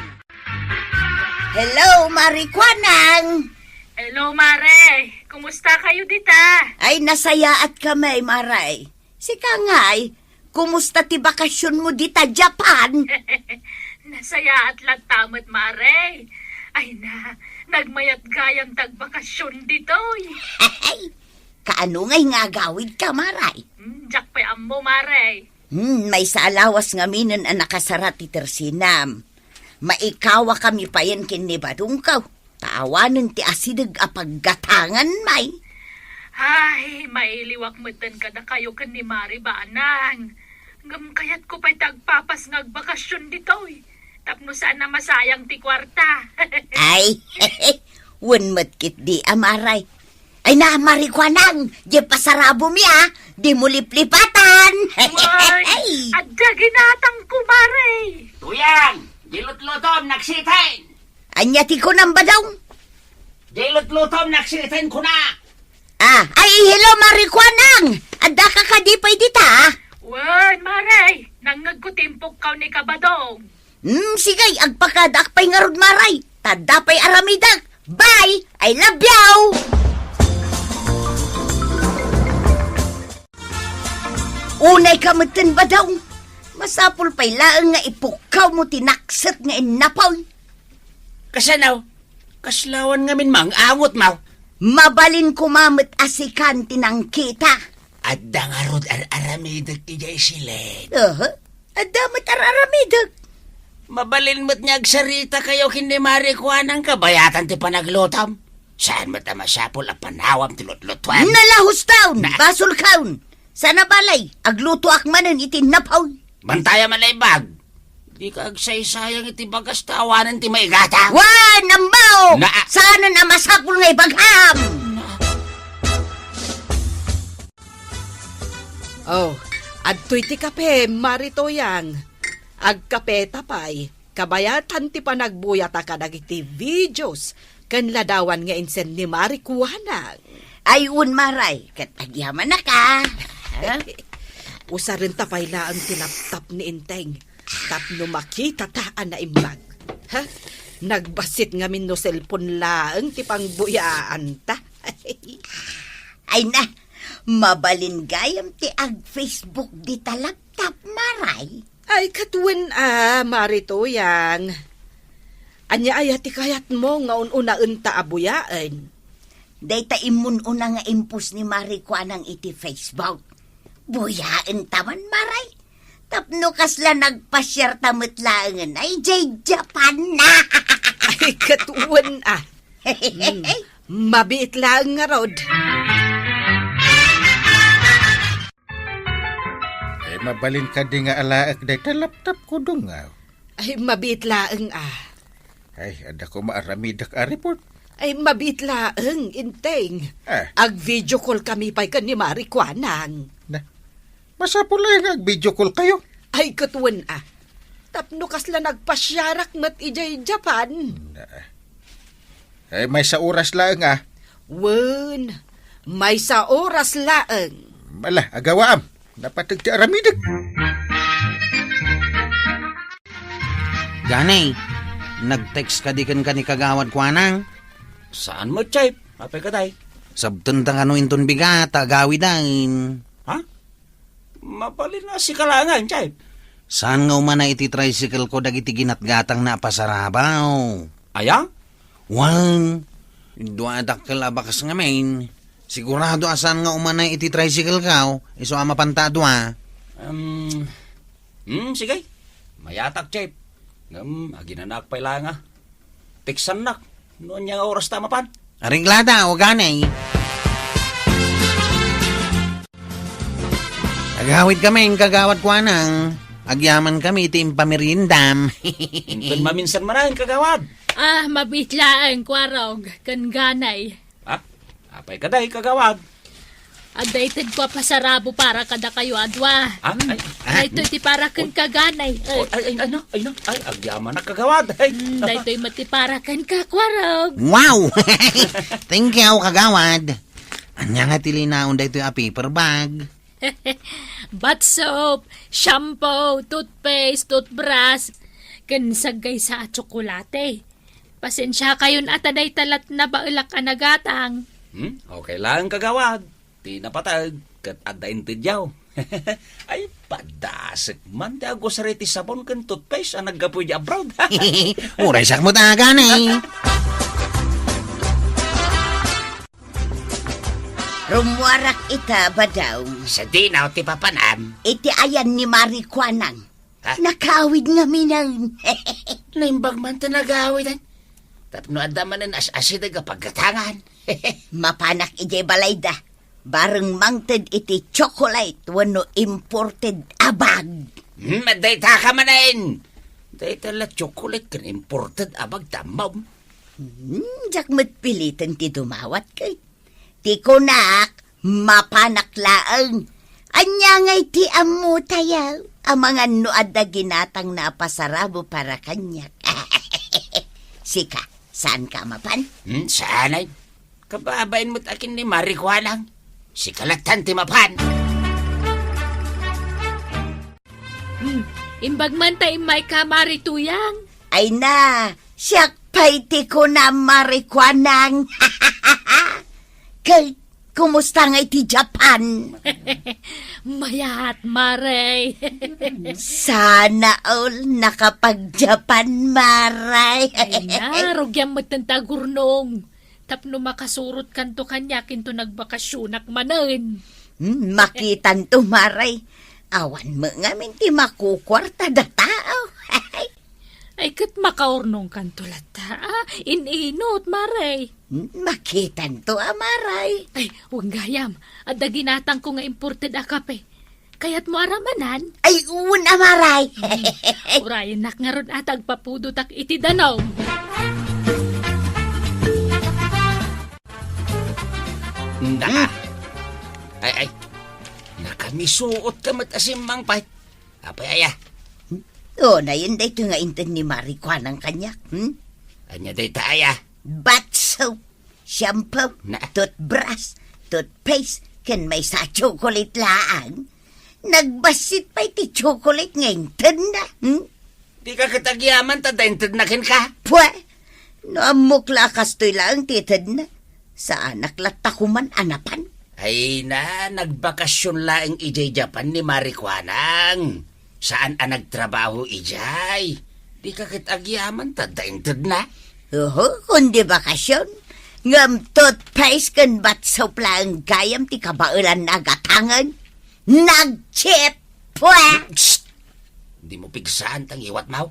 Hello, Mari Kuanang. Hello, Mare. Kumusta kayo dita? Ay, nasayaat kami, Mare. Sika ngay, kumusta ti bakasyonmo dita Japan? Nasayaat latta met, Mare. Ay na, nagmayat gayam ti agbakasyon ditoy. Kaano ngay nga agawidka, Mare? Hmm, diak pay ammo, Mare. Hmm, maysa a lawas ngaminen a nakasara ti tersinam. Maikawakami payen ken ni Badongko, ta awanen ti asideg a paggatangan, may. Ay, mailiwak metten kadakayo ken ni Mari Banang. Ngem kayatko pay ti agpapas nga agbakasyon ditoy, tapno saan a masayang ti kuarta. Ay, wen met ketdi a, Mare. Ay na, Mari Kuanang, di pasarabom ya, di mo liplipatan. Ay, adda ginatangko, Mare. Tuyang, di lutlutom, naksiten. Ania ti kunam, Badong? Di lutlutom, naksiten, kuna. Ah, ay, hello, Mari Kuanang. Addaka kadi pay dita? Wen, Mare, nangngegko ti impukkaw ni Kabadong. Hmm, sige, agpakadaak pay ngarud, Mare. Ta adda pay aramidek. Bye! I love you! Unayka metten, Badong. Masapul pay laeng nga ipukkawmo ti nakset nga innapoy. Kasano? Kaslawan ngamin mang-angot, maw? Mabalin koma met a sikan ti nangkita. Adda ngarud ar-aramidek idiay siled. Aha. Adda met ar-aramidek. Mabalin met nga agsarita kayo ken ni Mari Kuanang kabayatan ti panaglutom. Saan met a masapul a panawam ti lutlutuan? Nalahos taon, Na- basol kaon. Sana balay, aglutoak manen iti napaw. Bantaya man, Laibag. Dika agsaysayang iti bagas ta awanen ti maigata. Wen, ammo! Na- Saanen a masapul nga ibagam! Oh, Adtoy ti kape, Mari Tuyang. Agkapeta pay. Kabayatan ti panagbuyata kadagiti videos ken ladawan nga insen ni Mari Kuanang. Ay, un, Maray, ket agyamanak a. Ha? Usarenta pay laeng ti laptop ni Enteng tapno makitata a naimbag. Ha? Nagbassit ngamin no cellphone laeng ti pangbuyaanta. Ay na, mabalin gayam ti ag-Facebook dita laptop, Maray. Ay, ket wen a, Mari Tuyang. Ania aya ti kayatmo nga un-unaenta a buyaen? Dayta immun-una nga impos ni Mari Kuanang iti Facebook. Buyaenta man, Maray. Tapno kasla nagpasiarta met laengen ay jay Japan na. Ay, ket wen a. Hmm. Mabiit laeng ngarud. Ay, mabalin kadi nga alaek dayta laptop ko, Dungaw? Ay, mabiit laeng a. Ay, adda koma aramidek a report. Ay, mabiit laeng, Enteng. Ah. Ag-video call kami pay ken ni Mari Kuanang. Na, masapul a nga ag-video call kayo. Ay, ket wen a. Tapno kasla nagpasiarak met idiay Japan. Na. Ay, maysa oras laeng a. Wen, maysa oras laeng. Ala, agawaam. Napateg ti aramidek. Gani, nag-text kadi kenka ni Kagawad Kuanang? Saan met, Chief? Apay ka, tay? Sabtenta kano inton bigat, agawiden. Ha? Mabalin a sika laengen, Chief. Saan nga umana iti tricycle ko dagiti ginatgatang na a pasarabaw? Aya? Wen, dua a dakkel a bakas ngamin. Sigurado a saan nga umana iti tricycle ko, isu a mapanta a dua. Um, hmm, sige. Mayatak, Chief. Ngem, aginanak pay laeng a. Teksannak no ania nga oras ta mapan. Areglada, o gani. Agawid kami, Kagawad Kuanang. Agyaman kami iti impameriendam. Inton maminsan manen, Kagawad. Ah, mabiit laeng, Kuarog, ken Ganay. Ha? Apay ka, day, Kagawad? Adda itedko a pasarabo para kadakayo a dua. Ah, ay. Daytoy ti para kenka, Ganay. Ay. Oh, ay, ay, ay, na, ay, na. Ay, agyamanak, Kagawad. Ay. Mm, daytoy met ti para kenka, Kuarog. Wow! Thank you, Kagawad. Ania nga ti linaon daytoy a paper bag? Bath soap, shampoo, toothpaste, toothbrush, ken saggaysa a tsokolate. Pasensiakayon a ta dayta lat nabaelak a nagatang. Hmm? Okay lang, Kagawad. Ti napateg, ket adda intedyo. Ay, padasek man ti agusar iti sabon ken toothpaste a naggapu iti abroad. Uray sakmo ta, Ganay. Rummuarak ita, Badong. Sadino ti papanam? Iti ayan ni Mari Kuanang. Ha? Nakaawid ngamin. Naimbag man ta nagaawid, ay. Tapno adda manen as-asideg a paggatangan. Mapanak idiay balayda. Bareng mangted iti chocolate wenno imported a bag. Hmm, dayta ka manen. Dayta la chocolate ken imported a bag, tamom. Hmm, diak met piliten ti dumawat ket. Ti kunak, mapanak laeng. Ania ngay ti ammo tayo? Amangan no adda ginatang na a pasarabo para kaniak. Sika, saan ka mapan? Hmm, saan ay? Kababain mo't akin ni Mari Kuanang. Sika latan ti mapan. Hmm, imbag man ta immay ka, Mari Tuyang. Ay na, siak pay ti kuna, Mari Kuanang. Kay, kumusta ngay ti Japan? Mayat, Mare. Sana all nakapag-Japan, Mare. Ay na, rugiam met ti agurnong. Tapno makasurot kanto kaniak inton nagbakasyonak manen. Hmm, makitanto, Mare. Awan met ngamin ti makukuarta da tao. Ay, ket makaurnong kanto latta, a? In-inut, Mare. Hmm, makitanto a, Mare. Ay, wen gayam. Adda ginatangko nga imported a kape. Kayatmo a ramanan? Ay, wen a, Mare. Hmm. Urayennak ngarud a ta agpapudotak iti danum. Na. Ay, ay. Naka Amisuot ka met a simmangpet. Apay aya? Unayen daytoy nga inted ni Mari Kuanang kaniak, hmm? Ania dayta aya? Bath soap, shampoo, Na? toothbrush, toothpaste, ken maysa a chocolate laang. Nagbassit pay ti chocolate nga intedna, hmm? Dika ket agyaman ta adda intedna kenka? Pwe! No ammok la a kastoy laeng ti itedna, saanak latta koman a napan. Ay na, nagbakasyon laeng idiay Japan ni Mari Kuanang. Saan a nagtrabaho idiay. Dika ket agyaman ta adda intedna? Oho, kundi bakasyon. Ngem toothpaste ken bath soap laeng gayam ti kabaelanna a gatangen. Nagcheap! Pwe! Psst! Dimo pigsaan ta ngiwat, maw.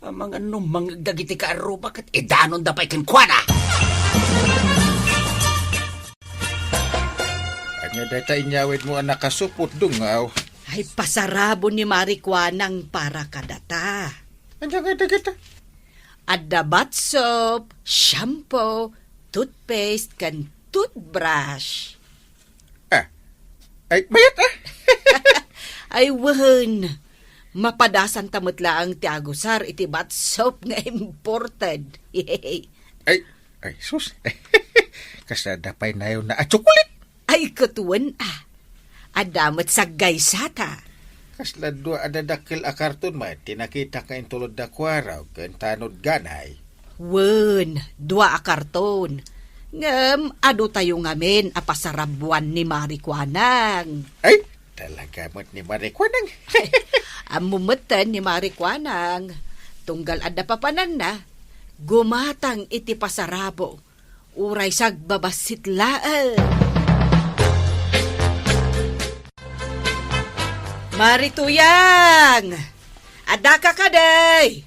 Amangan no mangngeg dagiti kaarruba ket idanonda pay kenkuana. Ania dayta inyawidmo a nakasupot, Dungaw? Ay, pasarabo ni Mari Kuanang para kadata. Ania nga dagita? Adda bath soap, shampoo, toothpaste, ken toothbrush. Ah. Ay, mayat, ah. Ay, wen. Mapadasanta met laeng ti agusar iti bath soap nga imported. Ay, ay, sus. Kasla adda pay nayawna a tsokolit. Ay, ket wen, ah. Adda met saggaysata. Kasla dua a dadakkel a karton met ti nakitak nga intulod da Kuarog ken Tanod Ganay. Wen, dua a karton. Ngem, adu tayo ngamin a pasarabuan ni Mari Kuanang. Ay, talaga met ni Mari Kuanang. Ammo metten ni Mari Kuanang. Tunggal adda papananna, gumatang iti pasarabo. Uray sagbabassit laeng. Mari Tuyang! Addaka kadi?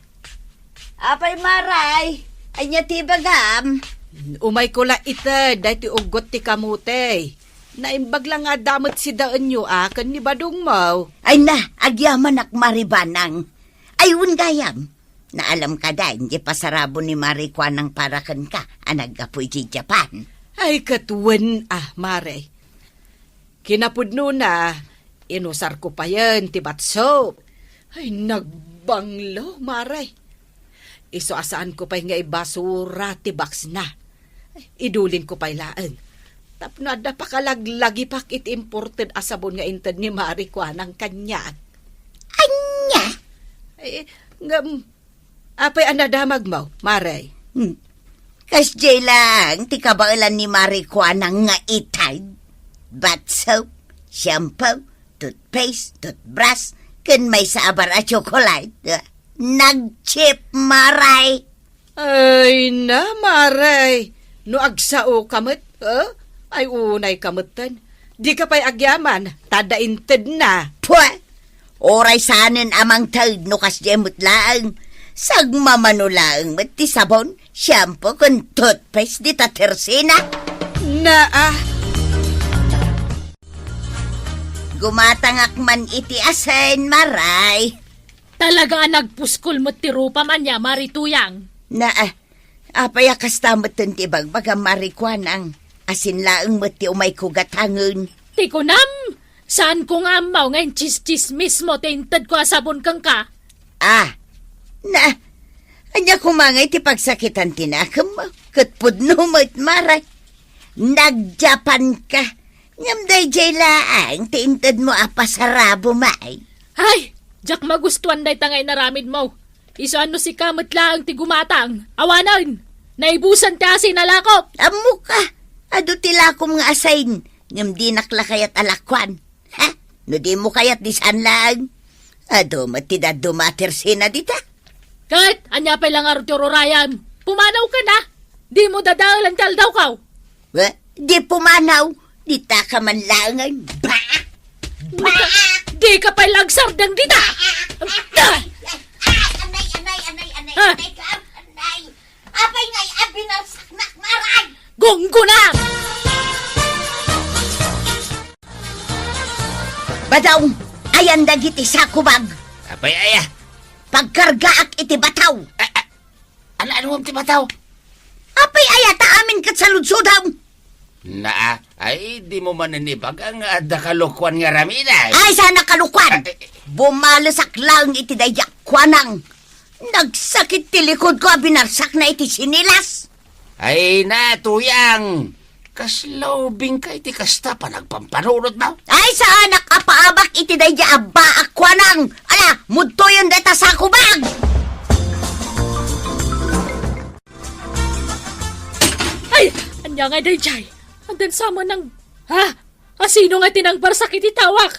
Apay, Maray, ania ti ibagam? Umayko la ited daytoy uggot ti kamote. Naimbag la nga adda met sidaenyo a ken ni Badongmo. Ay na, agyamanak, Mari Banang. Ay, wen gayam. Naalam kada, diay pasarabo ni Mari Kuanang para kenka a naggapu idiay Japan. Ay, ket wen a, Mare. Kinapudnona, inusarko payen ti bath soap. Ay, nagbanglo, Mare. Isu a saanko pay nga ibasura ti boxna. Idulinko pay laeng. Tapno adda pakalaglagipak iti imported a sabon nga inted ni Mari Kuanang kaniak. Ania? Eh, ngem, apay a nadamagmo, Mare? Hmm. Kasdiay laeng ti kabaelan ni Mari Kuanang nga ited. Bath soap, shampoo, toothpaste, toothbrush, ken maysa a bar a tsokolate. Nagcheap, Mare. Ay na, Mare, no agsao ka met, eh? Ay, unay ka metten. Di ka pay agyaman, ta adda intedna. Pwe! Uray saanen a mangted no kasdiay met laeng. Sagmamano laeng met ti sabon, shampoo, ken toothpaste dita tersina. Naa. Gumatangak man iti asen, Maray. Talaga a nagpuskol met ti rupam ania, Mari Tuyang. Na, ah, apay a kasta metten ti ibagbagam, Mari Kuanang? Asin laeng met ti umayko gatangen. Ti kunam, saanko nga ammo nga intsistsismismo ti intedko a sabon kenka. Ah, na, ania koma ngay ti pagsakitan ti nakemmo? Ket pudno met, Maray. Nagjapan ka. Ngem daydiay laeng ti intedmo a pasarabo, May. Ay, diak magustuan dayta nga inaramidmo. Isu a no sika met laeng ti gumatang. Awanen! Naibusan ti asin a lakop! Ammok a, adu ti lakom nga asin, ngem dinak la kayat a lakuan. Ha? No dimo kayat, di saan laeng. Adu met ti dadduma a tersina dita. Ket, ania pay la ngarud ti ururayam? Pumanaw ka na! Dimo dadaelan ti aldawko! Wa, di pumanaw, dita ka man laengen. Ba! Ba! Di ka pay lagsardeng dita! Ay, anay, anay, anay, anay, Ha? Anay ka, anay. Apay ngay a binarsaknak, Maray? Gungguna! Badaw, ayan dagiti sakubag. Apay aya? Pagkargaak iti bataw. A, a, ano, ano ti bataw? Apay aya ta amin ket saludsodam? Naa, ay, dimo manen ibaga nga adda kalokuan nga aramiden. Ay, saan a kalokuan? Ay, ay. Bumalesak laeng iti daydiak kuanang. Nagsakit ti likodko a binarsakna iti sinilas. Ay na, Tuyang. Kasla ubingka iti kasta panagpampanunotmo? Ay, saanak a paabak iti daydiay a baak kuanang. Ala, mudtoyen dayta sako bag! Ay, ania ngay daydiay? Addan sa man nang, ha? Asino nga ti nangbarsak iti tawak?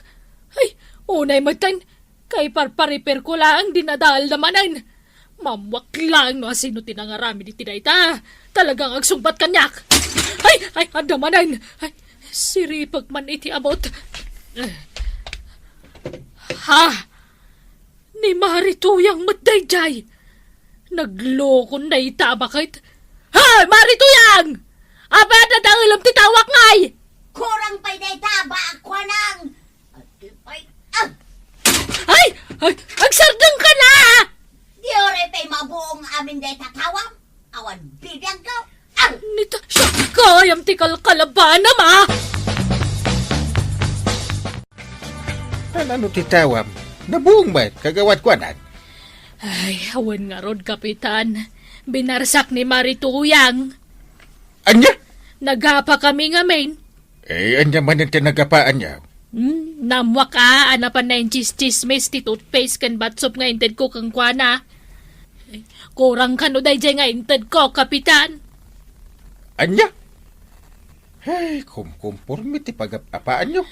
Ay, unay metten, kaiparpariperko laeng dinadaelna manen. Mammuak laeng no asino ti nangaramid iti dayta. Talagang agsungbat kaniak. Ay, ay, adda manen. Ay, siripek man iti abut. Ha? Ni Mari Tuyang met daydiay. Naglokon dayta a baket. Hoy, Mari Tuyang! Apay a dadaelem ti tawak ngay? Kurang pay dayta a baak kuanang. Adi pay, ah! Ay! Ay! Agsardengka na! Di uray pay mabuong amin dayta tawam. Awan bibiagko. Ah! Nita, siya, kayam ti kalkalabanam, ah! Ano ti tawam? Nabuong met, kagawad kuanang? Ay, awan ngarud, Kapitan. Binarsak ni Mari Tuyang. Ania? Nagapa kami ngamin. Eh, ania manen ti nagapaanyo? Hmm, nammuak a, a napan naintsismis ti toothpaste ken bath soap nga intedko kenkuana. Kurang kano daydiay nga intedko, Kapitan. Ania? Ay, kumkumporme ti pagap-apaanyo.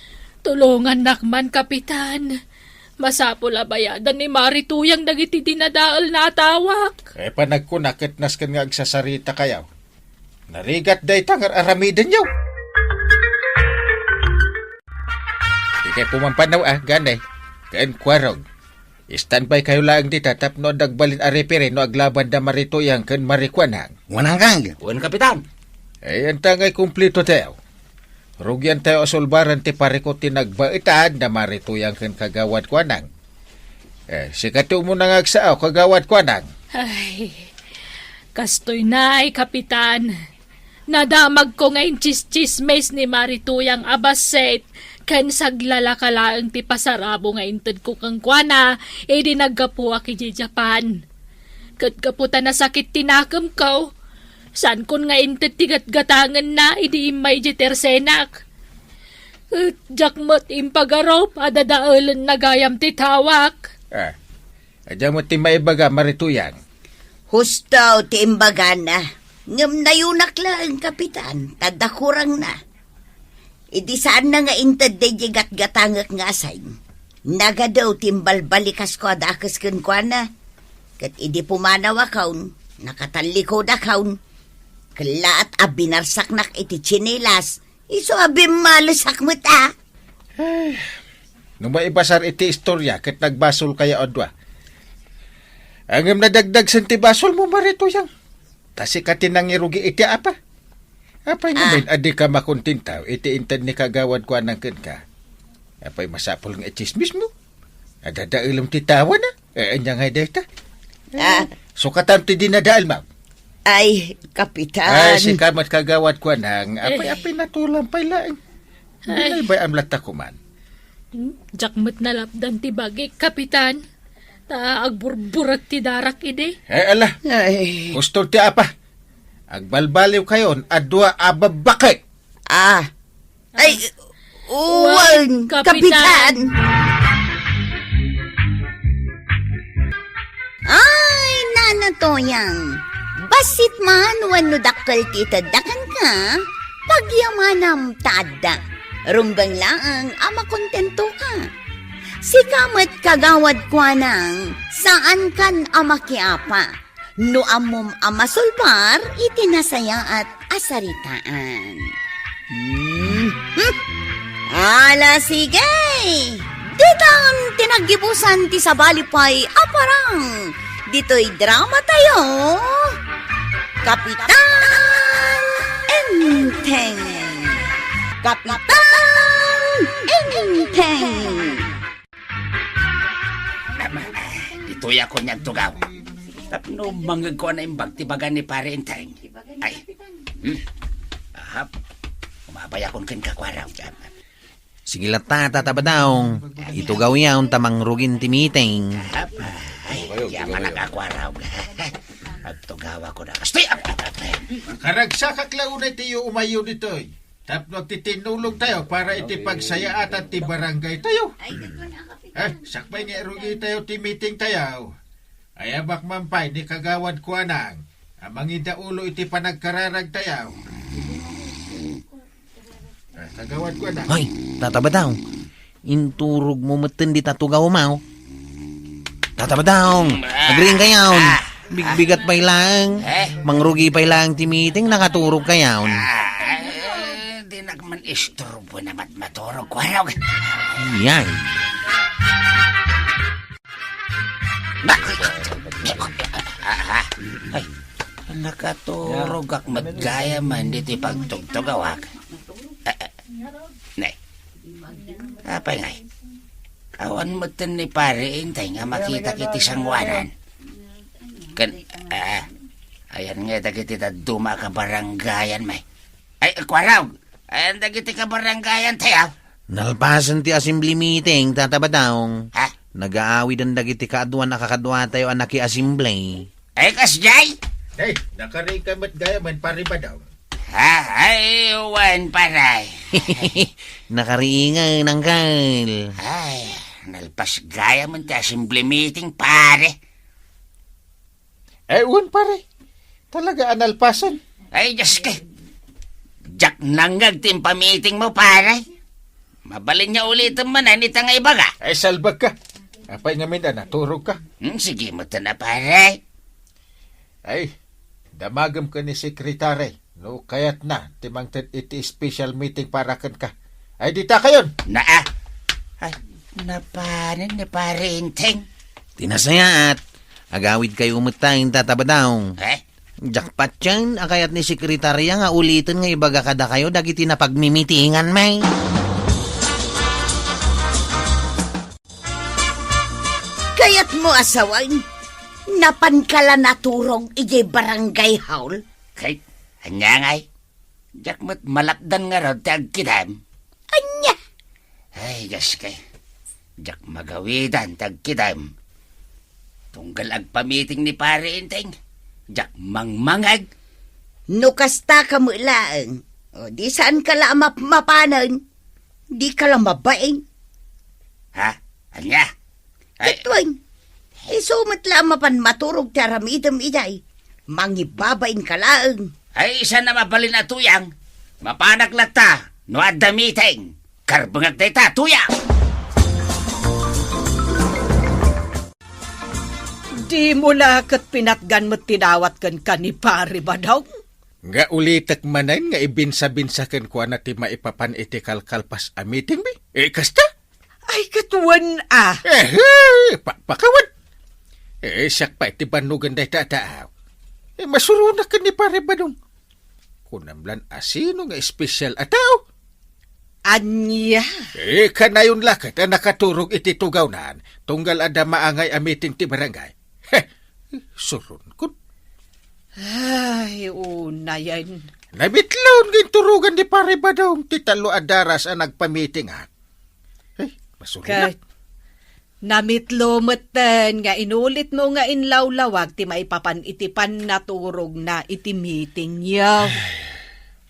Tulongannak man, Kapitan. Masapul a bayadan ni Mari Tuyang dagiti dinadaelna a tawak. Eh, panagkuna ket nasken nga agsasaritakayo. Narigat dayta nga ar-aramidenyo. Dikay pumampanaw, ah, ganay. Ken kuarog. Standby kayo laeng dita tapno adda agbalin a referee no aglabanda Mari Tuyang ken Mari Kuanang. Wen, Angkang. Wen, Kapitan. Eh, anta ngay kumplito tayo. Rugian tayo a sulbaran ti parikut ti nagbaetan da Mari Tuyang ken Kagawad Kuanang. Eh, sika ti umuna nga agsao, Kagawad Kuanang. Ay, kastoy nay, Kapitan. Nadamagko nga intsistsismis ni Mari Tuyang a bassit ken saglalaka laeng ti pasarabo nga intedko kenkuana idi naggapuak idiay Japan. Ket gapu ta nasakit ti nakemko, saankon nga inted ti gatgatangenna idi immay idiay tersenak. Ket diak met impagarup a dadaelenna gayam ti tawak. Ah, Adda met ti maibaga, Mari Tuyang. Husto ti imbagana, ngem nayunak laeng, Kapitan, ta adda kurangna. Idi saanna nga inted daydiay gatgatangek nga asain, nagadew ti imbalbalikasko a dakes kenkuana. Ket idi pumanawakon, nakatallikudakon, kellaat a binarsaknak iti tsinelas, isu a bimmalesak met a. Ay, no maibasar iti istorya ket nagbasolkayo a dua. Ngem nadagdagsen ti basolmo, Mari Tuyang. Ta sika ti nangirugi iti apa. Apay Ah. ngamin a dika makontentaw iti inted ni Kagawad Kuanang kenka? Apay masapul nga itsismismo? Adadaelem ti tawana? Eh, ania ngay dayta? Ah. Sukatan ti dinadaelmo. Ay, Kapitan. Ay, sika met Kagawad Kuanang. Apay, Eh. apay natulam pay laeng. Ay. Binaybay-am latta koman. Hmm, diak met nalapdan ti bagik, Kapitan. Ta agburburek ti darak idi. Eh, ala. Ay. Husto ti apa. Agbalbaliwkayon a dua a babaket. Ah. Ay, Wen, wen, Kapitan. Kapitan. Ay, Nana Toyang, bassit man wenno dakkel ti itedda kenka, pagyamanam ta adda. Rumbeng laeng a makontentoka. Sika met, Kagawad Kuanang, saankan a makiapa no ammom a masulbar iti nasayaat a saritaan. Hmm. Hmm. Ala, sige! Ditan ti naggibusan ti sabali pay a parang ditoy drama tayo, Kapitan Enteng. Kapitan Enteng. Ama, ditoy ako niyan tugaw. Tapno mangegko a naimbag ti baga ni Pare Enteng. Ay. Hmm. Ahap. Payakon kenka, Kuaraw. Sige latta, Tata Badaw. Itugaw yaon ta mangrugin ti meeting. Apay, yaman a, Kuaraw. Agtugawakon a. Kasti, ap, ap, ap. Karagsakak la unay ti iyo umayo ditoy. Tapno agtitinnulongtayo para iti pagsayaatan ti barangaytayo. Eh, sakbay nga irugitayo ti meetingtayo. Ayabak man pay ni Kagawad Kuanang a mangidaulo iti panagkararagtayo. Eh, Kagawad Kuanang. Hoy, Tata Badaw. Inturogmo metten dita tugawmo. Tata Badaw, agriingkayon. Bigbigat pay laeng. Eh? Mangrugi pay laeng ti meeting, nakaturogkayon. Ah, eh, dinak man isturbo na mat-, maturog, Kuaraw. Yan. Ay, nakaturogak met gayam diti pagtugtugawak. Ah, ah, ne. Apay ngay? Awan metten ni Pare Inteng a makitak iti sangoanan. Ken, ah, ayan ngay dagiti dadduma a kabarangayan, may. Ay, Kuaraw! Ayan dagiti kabarangayantayo. Nalpasen ti assembly meeting, Tata Badaw. Ha? Nagaawiden dagiti kaaduan a kakaduatayo a nakiassembly. Ay, kasdiay? Ay, nakariingka met gayam, Pare Badaw. Ha? Ay, wen, pare. Nakariingen, Uncle. Ay, nalpas gayam ti assembly meeting, pare. Eh, wen, pare. Talaga a nalpasen. Ay, Diyos ka. Diak nangngeg ti impamitingmo, pare. Mabalin nga ulitem manen ita nga ibaga. Ay, salbagka. Apay ngamin a naturogka? Hmm, sige met a, pare. Ay, damagem ken ni sekretary no kayatna ti mangted iti special meeting para kenka. Ay, ditakayon! Naa! Ay, napanen ni Pare Inteng? Ti nasayaat, agawidkayo met ta, Tata Badaw. Eh? Diak patien a kayat ni sekretarya nga uliten nga ibaga kadakayo dagiti napagmimitingan, may. Kayatmo a sawen, napanka la naturog idiay barangay hall? Kay, ania ngay? Diak met malapdan ngarud ti agkidem. Ania? Ay, gaskay. Diak magawidan ti agkidem. Tunggal agpamiting ni Pare Inteng, diak mangmangeg. No kasta ka met laeng, o di saanka la a mapmapanen, dika la mabain. Ha? Ania? Ay. Ket wen, isu met la a mapan maturog ti aramidem idiay. Mangibabainka laeng. Ay, saan a mabalin a tuyang. Mapanak latta no adda meeting. Karbengak dayta, tuyang! Dimo la ket pinatgan met ti dawat kenka ni Pare Badong? Nga ulitek manen nga ibinsa-binsa kenkuana ti maipapan iti kalkalpas a meeting, bi? Eh, kasta? Ay, ket wen a. Eh, eh, pa-, pakawad. Eh, siak pay ti bannogen dayta a tao. Eh, masuronak ken ni Pare Badong. Kunam lan a sino nga espesyal a tao. Ania? Eh, kanayon la ket a nakaturog iti tugawnan, tunggal adda maangay a meeting ti barangay. Heh, suronkon. Ay, unayen. Namitlon nga inturogan ni Pare Badong ti tallo a daras a nagpamiting, ha? Eh, masuronak. Ket namitlo metten nga inulitmo nga inlawlawag ti maipapan iti pannaturogna iti meetingyo.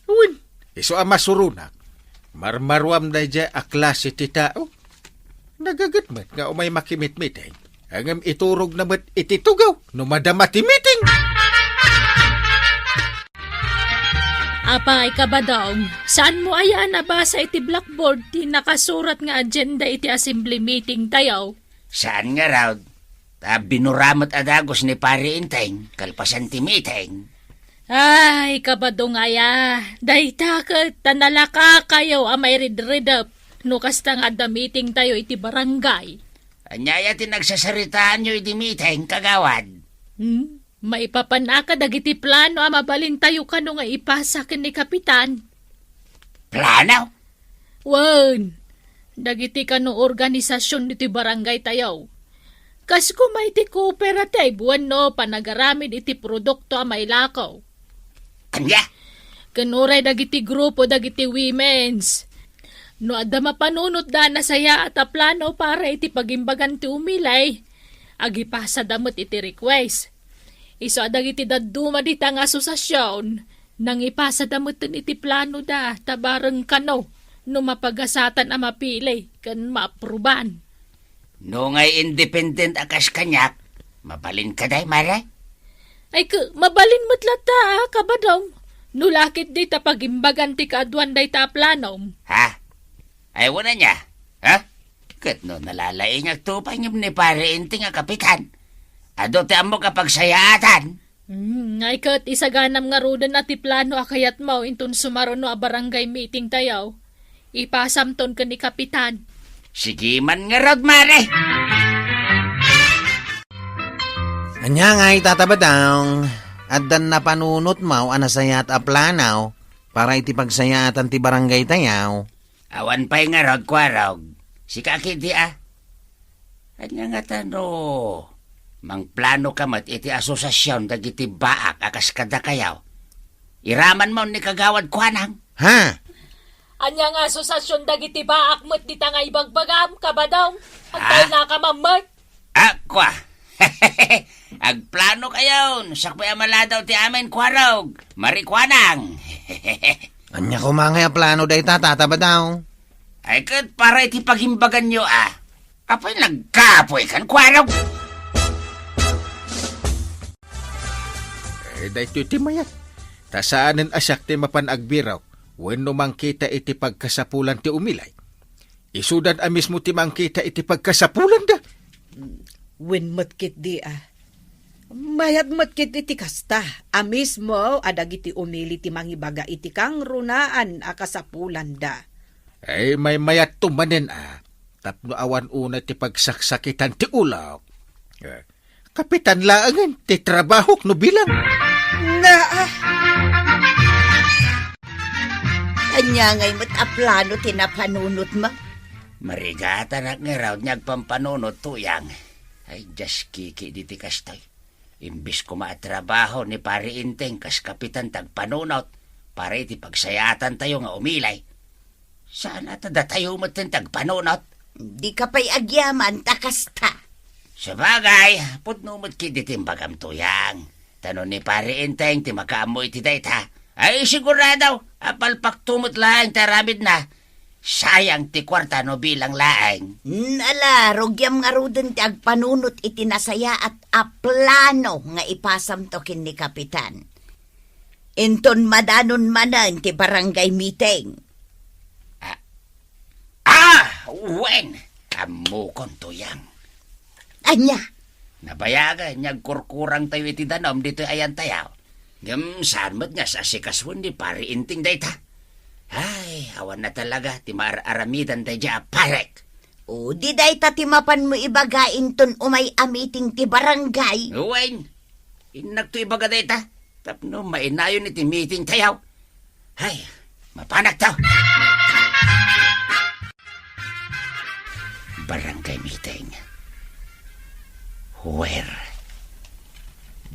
Wen, isu a masuronak, marmaruam daydiay a klase ti tao. Nagaget met nga umay makimitmiting, ngem iturogna met iti tugaw no madama ti meeting. Apay, Kabadong, saanmo aya a nabasa iti blackboard ti nakasurat nga agenda iti assembly meeting tayo? Saan ngarud, ta binura met a dagus ni Pare Inteng, kalpasan ti meeting. Ay, Kabadong aya, dayta ket ta nalakakayo a mairidridep no kasta nga adda meeting tayo iti barangay. Ania aya ti nagsasaritaanyo idi meeting, kagawad? Hmm? Maipapanaka dagiti plano a mabalintayo kano nga ipasa ken ni Kapitan. Plano? Wen, dagiti kano organisasion ditoy barangay tayo. Kas kuma iti cooperative wenno panagaramid iti produkto a mailakaw. Ania? ken uray dagiti grupo dagiti women's. No adda mapanunotda a nasayaat a plano para iti pagimbagan ti umilay, agipasada met iti request. Isu a dagiti dadduma dita nga asosasion, nangipasada metten iti planoda ta bareng kano no mapagasatan a mapili ken maapruban. No ngay independent a kas kaniak, mabalin ka day, Mare? Ay, k-, mabalin met latta, a, Kabadong. No lakit dita pagimbagan ti kaaduan dayta a planom. Ha? Ay, wala niya. Ha? Ket no nalalaingak to pay ngem ni Pare Enteng a kapitan. Adu ti ammok a pagsayaatan. Hmm, ay ket isaganam ngaruden a ti plano a kayatmo inton sumaruno a barangay meeting tayo. Ipasamton ken ni Kapitan. Sige man ngarud, Mare. Ania ngay, Tata Badong, addan napanunotmo a nasayaat a plano para iti pagsayaatan ti barangay tayo? Awan pay ngarud, Kuarog. Sika ketdi a. Ania ngata no mangplano ka met iti asosasion dagiti baak a kas kadakayo? Iramanmo ni Kagawad Kuanang. Ha? Ania nga asosasion dagiti baak met dita nga ibagbagam, Kabadong? Ah? Agtaylaka man met? Akua. Agplano kayon, sakbay a maladaw ti amin, Kuarog. Mari Kuanang. Ania koma ngay a plano dayta, Tata Badong? Ay, ket para iti pagimbaganyo, a. Apay nagkapoy kan Kuarog? Eh, daytoy ti mayat. Ta saanen a siak ti mapan agbirok wenno mangkita iti pagkasapulan ti umilay. Isudan a mismo ti mangkita iti pagkasapulanda. Wen met ketdi a. Mayat met ketdi ti kasta a mismo a dagiti umili ti mangibaga iti kangrunaan a kasapulanda. Ay, maymayatto manen a, tapno awan unay ti pagsaksakitan ti ulok. Eh, kapitan laengen ti trabahok no bilang. Naa. Ania ngay met a plano ti napanunotmo? Marigatanak ngarud nga agpampanunot, Tuyang. Ay, dias kiki diti kastoy. Imbis koma a trabaho ni Pari Enteng kas kapitan ti agpanunot para iti pagsayaatantayo nga umilay. Saan a ta datayo metten ti agpanunot? Dika pay agyaman ta kasta. Sabagay, pudno met ketdi ti imbagam, Tuyang. Ta no ni Pari Enteng ti makaammo iti dayta, ay sigurado a palpakto met laeng ti aramidna. Sayang ti kuarta no bilang laeng. Ala, rugiam ngaruden ti agpanunot iti nasayaat a plano nga ipasamto ken ni Kapitan. Inton madanon manen ti barangay meeting. Ah, ah, wen, ammokon, Tuyang. Ania? Nabayagen nga agkurkurangtayo iti danum ditoy ayantayo. Ngem saan met nga saasikasuen ni Pari Enteng dayta. Ay, awan na talaga ti maar-aramidan daydiay a parek. O, di dayta ti mapanmo ibaga inton umay a meeting ti barangay? Wen, innakto ibaga dayta tapno mainayon iti meetingtayo. Ay, mapanakto. Barangay meeting. Where?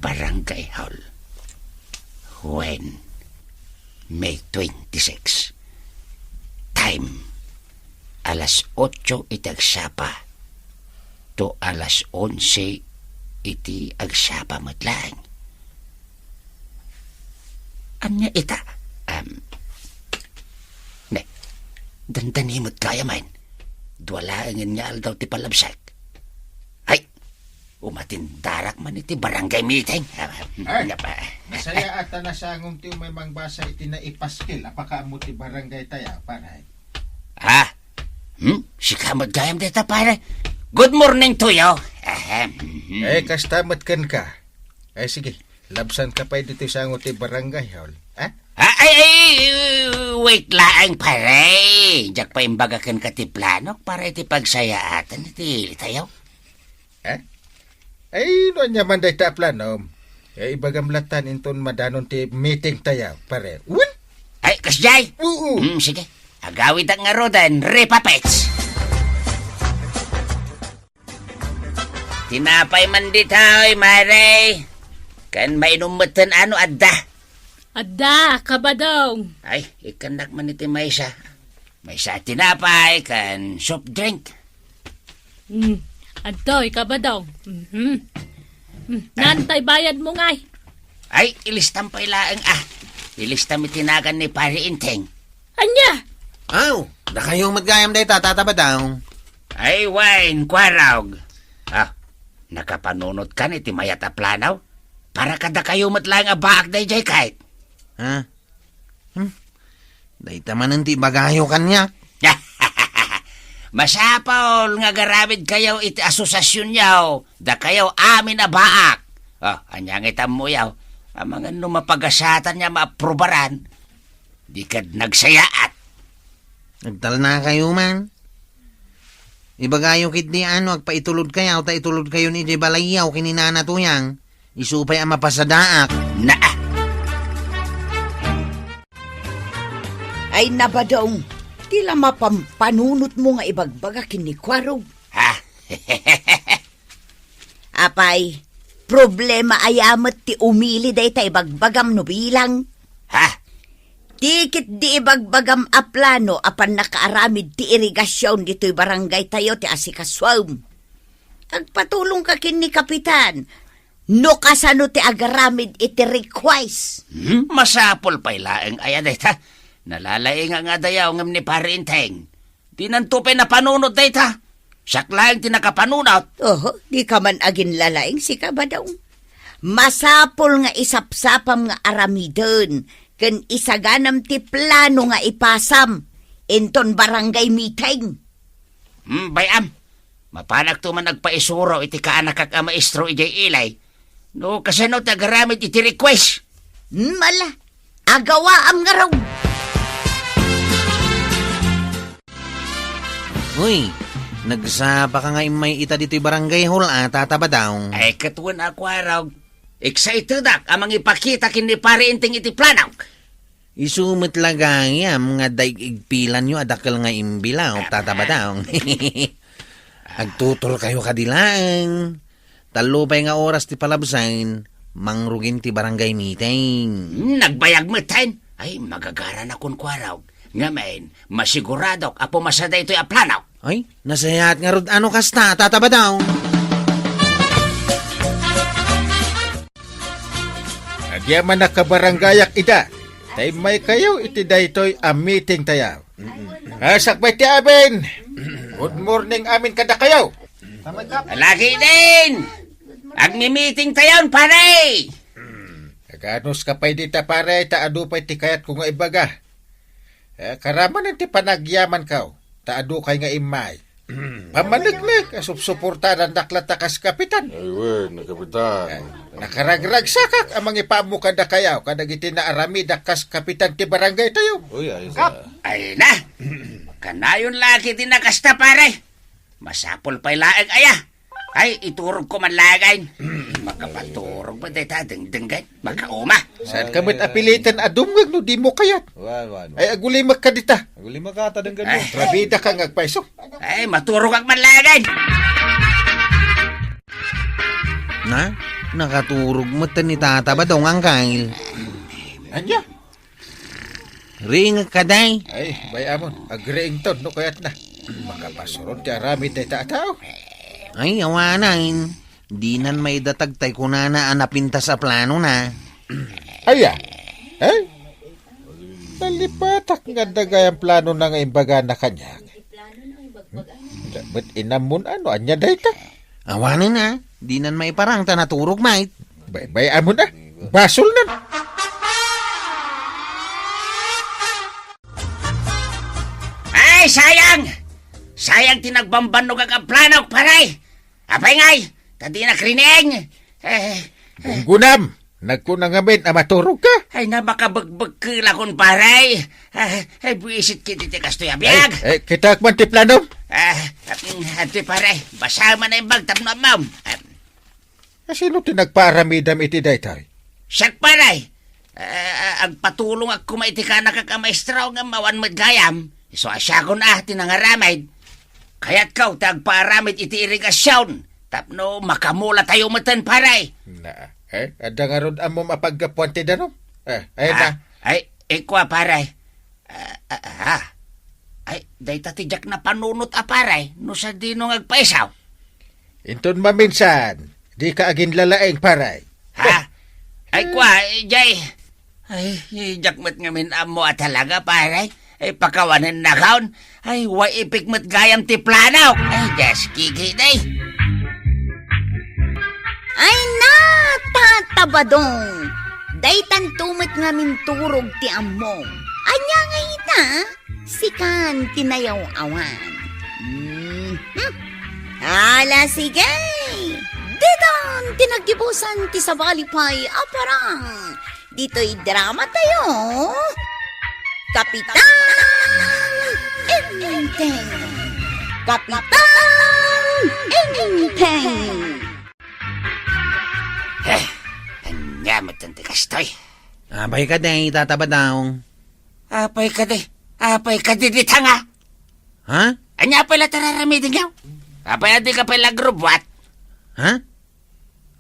Barangay Hall. When? May twenty-six. Time, alas otso iti agsapa to alas onse iti agsapa met laeng. Ania ita? Am, ne, dandani met gayam. Dua laengen nga aldaw ti palabsak. Ay, umatindarak man iti barangay meeting. Ay, nga pa. Nasayaat a nasangom ti umay mangbasa iti naipaskil a pakaammo ti barangay tayo, pare. Ha? Hmm? Sika met gayam dayta, pare. Good morning to you. Ahem. Mhm. Eh, kasta met kenka. Ay, sige. Labsanka pay ditoy sango ti barangay hall. Ha? Ah, ay, ay, wait laeng, pare. Diak pay imbaga kenka ti planok para iti pagsayaatan iti tayo. Ha? Ay, no ania man dayta a planom? Eh, ibagam latan inton madanon ti meeting tayo, pare. Wen? Ay, kasdiay? Oo. Hmm, sige. Agawidak ngaruden, Repapets. Tinapay man ditoy, mare. Ken mainum metten a no adda. Adda, Kabadong. Ay, ikkannak man iti maysa. Maysa a tinapay ken soft drink. Hmm, adtoy, Kabadong. Mhm. Hmm, naan tay bayad mo ngay? Ay, ilistam pay laeng, ah. Ilistam iti nagan ni Pari Inteng. Ania? Aw, dakayo met gayam dayta, Tata Badong. Ay, wen, Kuarog. Ah, nakapanunot kan iti mayat a plano? Para kadakayo met laeng a baak daydiay ket. Ha? Hmm? Dayta manen ti ibagayo kaniak. Masapul nga agaramidkayo iti asosiasionyo, dakayo amin a baak. Oh, ania nga itammoyo? Amangan no mapagasatan nga maaprubaran, di kad nagsayaat. Agtalnakayo man. Ibagayo ketdi a no agpaitulodkayo, ta itulodkayon idiay balayyo ken ni Nana Tuyang. Isu pay a mapasadaak. Naa! Ay, Nabadong, ti la mapampanunotmo nga ibagbaga ken ni Kuarog. Ha? Apay, problema aya met ti umili dayta ibagbagam no bilang? Ha? Ti ketdi ibagbagam a plano a pannakaaramid ti irigasion ditoy barangaytayo ti asikasuem. Agpatulongka ken ni Kapitan no kasano ti agaramid iti request. Hmm, masapul pay laeng aya dayta. Nalalaingak nga adayo ngem ni Pari Inteng. Dinanto pay napanunot dayta. Siak laeng ti nakapanunot. Oho, dika man aginlalaing, sika, Badong. Masapul nga isapsapam nga aramiden ken isaganam ti plano nga ipasam inton barangay meeting. Hmm, bay-am. Mapanakto man agpaisuro iti kaanakak a maestro idiay ilay. No kasano ti agaramid iti request? Hmm, ala. Agawaam ngarud. Uy, nagsapaka nga immay ita ditoy barangay hall a, Tata Badong. Ay, ket wen a, Kuarog. Excitedak a mangipakita ken ni Pari Inteng iti planok. Isu met la gayam nga daig-igpilanyo a dakkel nga imbilaw, Tata Badong. Agtuturkayo kadi laeng. Tallo pay nga oras ti palabsen, mangrugin ti barangay meeting. Hmm, nagbayag metten. Ay, magagaranakon, Kuarog. Ngamin, masiguradok a pumasa daytoy a planok. Ay, nasayaat ngarud a no kasta, Tata Badong. Agyaman a kabarangayak ida, ta immaykayo iti daytoy a meetingtayo. Ah, sakbay ti amin. Good morning amin kadakayo. Lagi din! Agmi-meetingtayon, pare! Aganuska pay dita, pare, ta adu pay ti kayatko nga ibaga. Eh, karamanen ti panagyamanko, ta adukay nga immay. Pamaneknek a supsuportarandak latta kas kapitan. Ay, wen, kapitan. Eh, nakaragragsakak a mangipaammo kadakayo kadagiti naaramidak kas kapitan ti barangaytayo. Uy, ay, sa- Ay na! Kanayon lagi din na kasta, pare. Masapul pay laeng aya. Ay, iturogko man laeng. Makapaturog ba dayta dengdenggen? Makauma. Saan ka met apilitan a dumngeg no di mo kayat? Wan, wan, wan. Ay, agulimek ka dita. Agulimek ka, ta denggen mo. Ay. Rabida ka nga agpaiso. Ay, maturog ak man laeng. Na? Nakaturog met ni Tata Badong, Angkal. Anya? Ring ka, day. Ay, bay-amon. Agriington no kayatna. Makapasuron ti aramid dayta a tao. Ay, awanen. Dinan maidatag tay kunana a napintas a planona. Aya? Ay? Nalipatak nga adda gayam planona nga imbagana kaniak. Hmm? Met inammon a no ania dayta? Awanen a. Dinan maiparang ta naturog met. Bay-, bay-amon a. Basolnan. Ay, sayang! Sayang ti nagbambannogak a planok, pare! Apay ngay, ta dinak rining! Eh, eh. Gunggunam! Nagkuna ngamin a maturog ka? Ay, na, makabegbegkelakon, pare! Eh, eh, buisit kiti ti kastoy a biag! Ay, eh, kitaek man ti planom? Ah, mm, adi, pare, basa man a imbag tapno ammom. Ah, Asino ti nagpaaramidam iti daytoy? Siak, pare. Eh, agpatulongak koma iti kanakak a maestro ngem awan met gayam. Isu a siakon a ti nangaramid. Kayatko ti agpaaramid iti irigasion tapno makamulatayo metten, pare. Na, eh, adda ngarud ammom a paggapuan ti danum? Eh, ay na. Ah, ay, ikua, pare. Ah, ah, ah. Ay, dayta ti diak napanunot a pare, no sadino nga agpaisaw. Inton maminsan, dika aginlalaing, pare. Ha? Ay, kua, eh, jay. Ay, diak met ngamin ammo a talaga, pare. Ay, pakawanennakon. Ay, way ipik met gayam ti plano. Ay, Dios, kiki, day. Ay, natatabadong. Daytanto met ngamin turog ti ammo. Ania nga ita? Sikan ti nayaw-awan. Mhm. Ala, sige. Ditan ti naggibusan ti sabali pay a parang. Ditoy drama tayo. Kapitan Enteng. Kapitan Enteng. Eh, ania met ti kastoy? Apay kadi, Tata Badong? Apay kadi? Apay kadi dita nga? Ha? Ania pay la ti ar-aramidenyo? Apay a dika pay la agrubuat? Ha?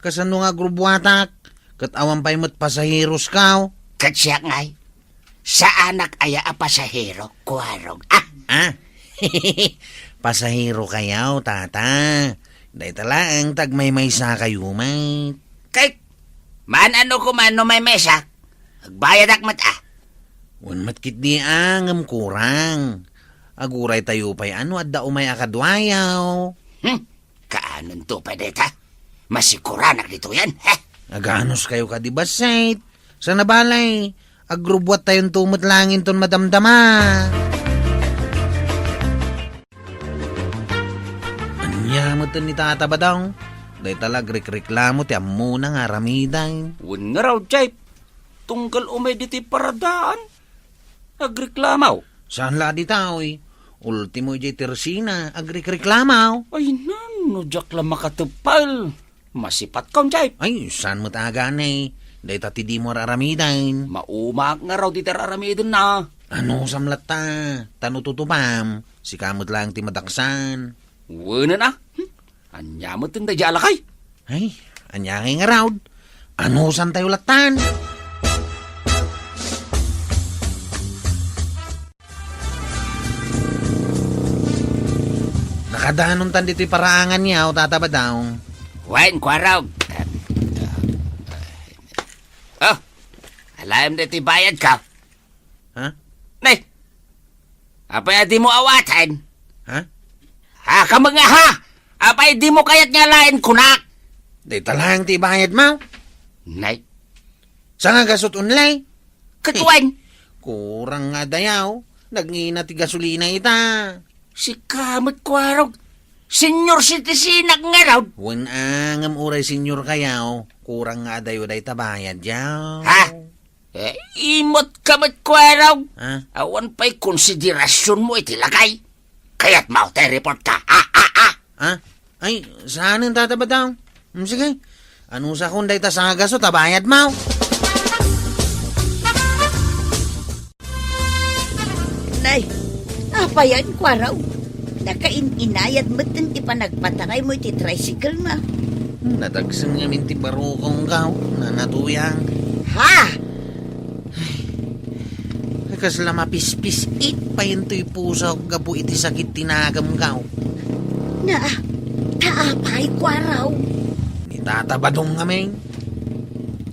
Kasano nga agrubuatak? Ket awan pay met pasaherosko. Ket siak ngay, saanak aya a pasahero, kuarog. Ah! Ah? Pasaherokayo, Tata. Dayta laeng ta agmaymaysakayo met. Kay, maan-ano koma no maymaysa? Agbayadak met, ah. Wen met ketdi, a, ngem kurang. Aguraytayo pay a no adda umay a kaduayo. Hmm, kaanonto pay dayta? Masikuranak ditoyen, he? Aganuskayo kadi bassit. Sana balay, agrubuattayonto met laeng inton madamdama. Ania met ni Tata Badong? Dayta la agrikreklamo ti ammona nga aramiden. Wen ngarud, Jay. Tunggal umay ditoy paradaan, agreklamo. Saan la ditoy? Ultimo idiay tersina, agrekreklamo. Ay, nano, diak la makatepel. Masipatkon, Jay. Ay, saan met a gani? Dayta ti dimo ar-aramiden. Maumaak ngarud iti ar-aramidenna. Anusam latta, ta no tutupam, sika met laeng ti madaksan. Wenen a. Hmm? Ania met daydiay a lakay? Ay, ania ngay ngarud? Anusantayo lattan? Nakadanontan ditoy paraanganyo, Tata Badong. Wen, kuarog. Oh, alayem daytoy bayadko. Ha? Nay! Apay a dimo awaten? Ha? Ha, kamo nga ha? Apay dimo kayat nga alaen kunak? Dayta laeng ti ibayadmo? Nay. Sangagasut only? Ket wen? Kurang nga adayo. Nagngina ti gasolina ita. Sika met kuarog. Senior citizenak ngarud. Wen a, ngem uray seniorkayo, kurang nga adayo dayta bayadyo. Ha? Eh, imutka met kuarog. Ha? Awan pay konsiderasionmo iti lakay. Kayatmo ti reportka. Ah, ah, ah. Ha? Ay, saanen, Tata Badong. Hmm, sige. Anusakon dayta sangagasut a bayadmo? Nay, apayan, kuarog? Nakain-inayad metten ti panagpataraymo iti tricycle-mo. Nadagsen ngamin ti barukongko, Nanatuyang. Ha? Ay, kasla mapispis-it pay intoy pusok gapu iti sakit ti nagemko. Na, ta apay, kuarog? Ni Tata Badong ngamin.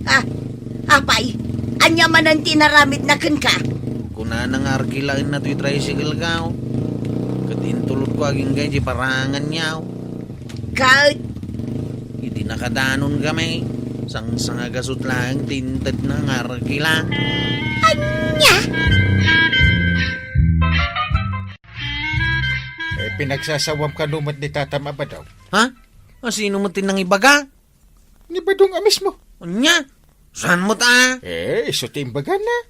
Ah, apay, ania manen ti inaramidna kenka? Kunana nga arkilaenna toy tricycle-ko. Ket intulodko agingga idiay paraanganyo. Ket? Idi nakadanon kami, sangsangagasut laeng ti intedna nga arkila. Ania? Eh, pinagsasawam kano met ni Tata Badong? Ha? Asino met ti nangibaga? Ni Badong a mismo. Ania? Saan met a? Eh, isu ti imbagana.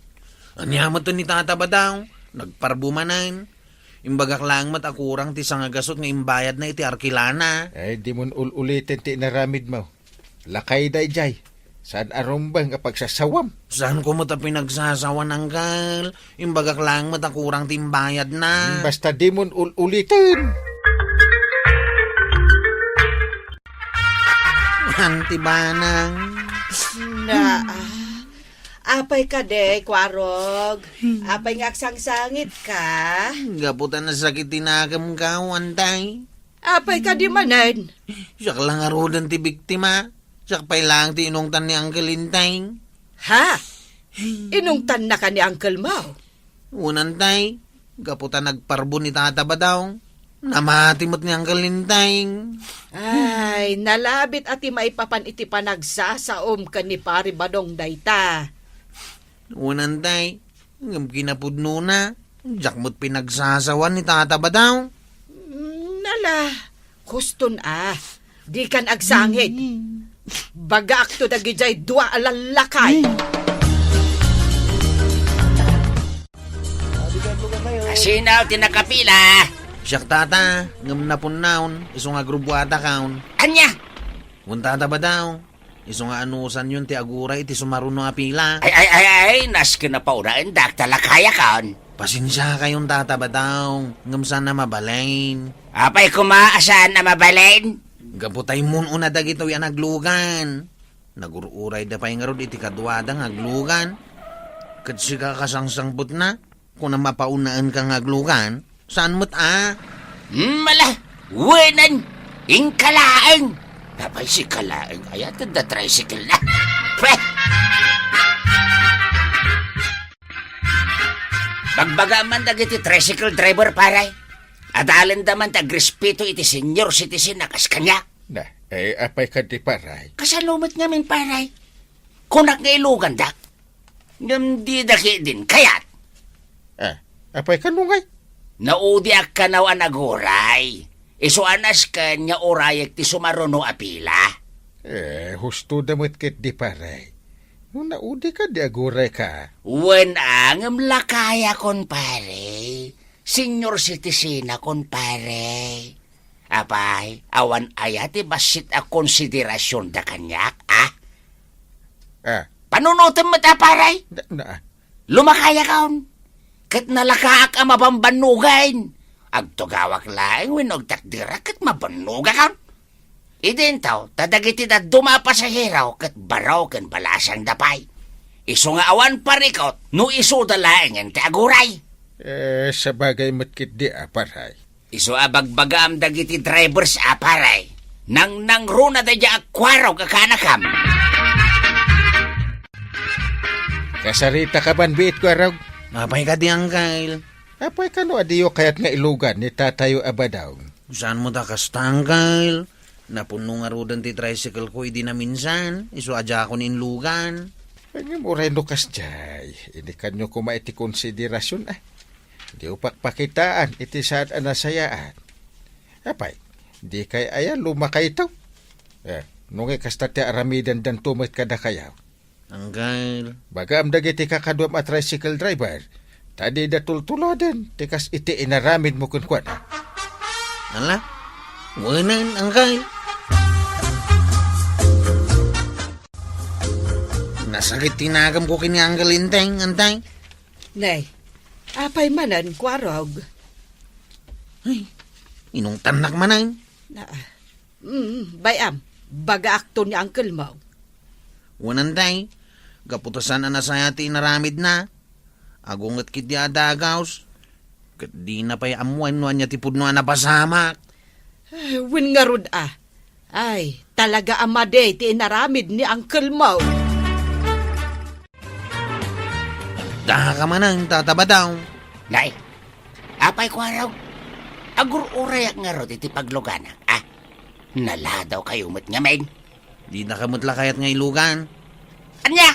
Ania met ni Tata Badong? Nagparbo manen. Imbagak laeng met a kurang ti sangagasut nga imbayadna iti arkilana. Ay, dimon ul-uliten ti inaramidmo. Lakay daydiay. Saan a rumbeng a pagsasawam? Saanko met a pinagsasawan, Angkel. Imbagak laeng met a kurang ti imbayadna. Hmm, basta dimon ul-uliten. Anti banang. Na, ah, Apay kadi, Kuarog? Apay nga agsangsangitka? Gapu ta nasakit ti nakemko, Antay. Apay kadi manen? Siak la ngaruden ti biktima. Siak pay laeng ti inungtan ni Uncle Enteng. Ha? Inungtannaka ni uncle mo? Wen, Antay, gapu ta nagparbon ni Tata Badong, namati met ni Uncle Enteng. Ay, nalabit a ti maipapan iti panagsasaom ken ni Pare Badong dayta. Wen, Antay, ngem kinapudnona, diak met pinagsasawan ni Tata Badong. Mm, ala, huston a. Dikan agsangit. Bagaakto dagidiay dua a lallakay. Asino ti nakapila? Siak, Tata, ngem napunnaon, isu nga agrubuatakon. Ania? Wen, Tata Badong, isu nga anusanyon ti aguray iti sumaruno a pila. Ay, ay, ay, ay, nasken a paunaendak ta lakayakon. Pasensiakayon, Tata Badong, ngem saan a mabalin. Apay koma a saan a mabalin? Gapu ta immun-una dagitoy a naglugan. Nagur-urayda pay ngarud iti kaduada nga aglugan. Ket sika kasangsangpetna, kunam a paunaenka nga aglugan? Saan met a? Hmm, ala, wenen, inka laeng. Apay sika laeng, ayat da tricycle na. Pweh! Bagbagaam man dagiti tricycle driver, pare. Adalenda man ti agrespeto iti senior citizen a kas kaniak. Na, eh, apay kadi, pare? Kasano met ngamin, pare? Kunak nga ilugandak. Ngem dida ketdin kayat. Ah, apay kano ngay? Naudiak kano a naguray. Isu a nasken nga urayek ti sumaruno a pila. Eh, husto da met ketdi, pare. No naudi ka, di aguray ka. Wen a, ngem lakayakon, pare. Senior citizen akon, pare. Apay, awan aya ti bassit a konsiderasionda kaniak, a? Ah. Panunotem met a, pare? Na, na, ah. Lumakayakon. Ket nalakaak a mabanbannugen. Agtugawak laeng wenno agtakderak ket mabannugakon. Idinto, ta dagiti dadduma a pasahero ket baro ken balasangda pay. Isu nga awan parikot no isuda laengen ti aguray. Eh, sabagay met ketdi a, pare. Isu a bagbagaam dagiti drivers a, pare. Nangnangruna daydiay a Kuarog a kaanakam. Kasarita ka man biit, Kuarog? Apay kadi, Angkel? Apay kano a diyo kayat nga ilugan ni Tatayo a Badong? Saan met a kasta, Angkel? Napunno ngaruden ti tricycle ko idi naminsan, isu a diakon inlugan. Ngem uray no kasdiay, inikanyo koma iti konsiderasion, a. Diyo pakpakitaan iti saan a nasayaat. Apay, dikay aya lumakayto? Eh, no ngay kasta ti aramidendanto met kadakayo. Angkel. Bagaam dagiti kakaduam a tricycle driver, ta dida tultuladen ti kas iti inaramidmo kenkuana. Ala? Wenen, Angkel. Nasakit ti nakemko ken ni Angkel Enteng, Antay. Nay, apay manen, Kuarog? Ay, inungtannak manen. Na, mm, bay-am, bagaakto ni uncle mo. Wen, Antay, gapu ta saan a nasayaat ti inaramidna. Agunget ketdi a dagus, ket dina pay ammoen no ania ti pudno a napasamak. Eh, wen ngarud a. Ay, talaga a madi ti inaramid ni uncle mo. Daka manen, Tata Badong. Nay, apay, Kuarog? Agur-urayak ngarud iti pagluganak, a? Naladawkayo met ngamin. Didaka met la kayat nga ilugan. Ania?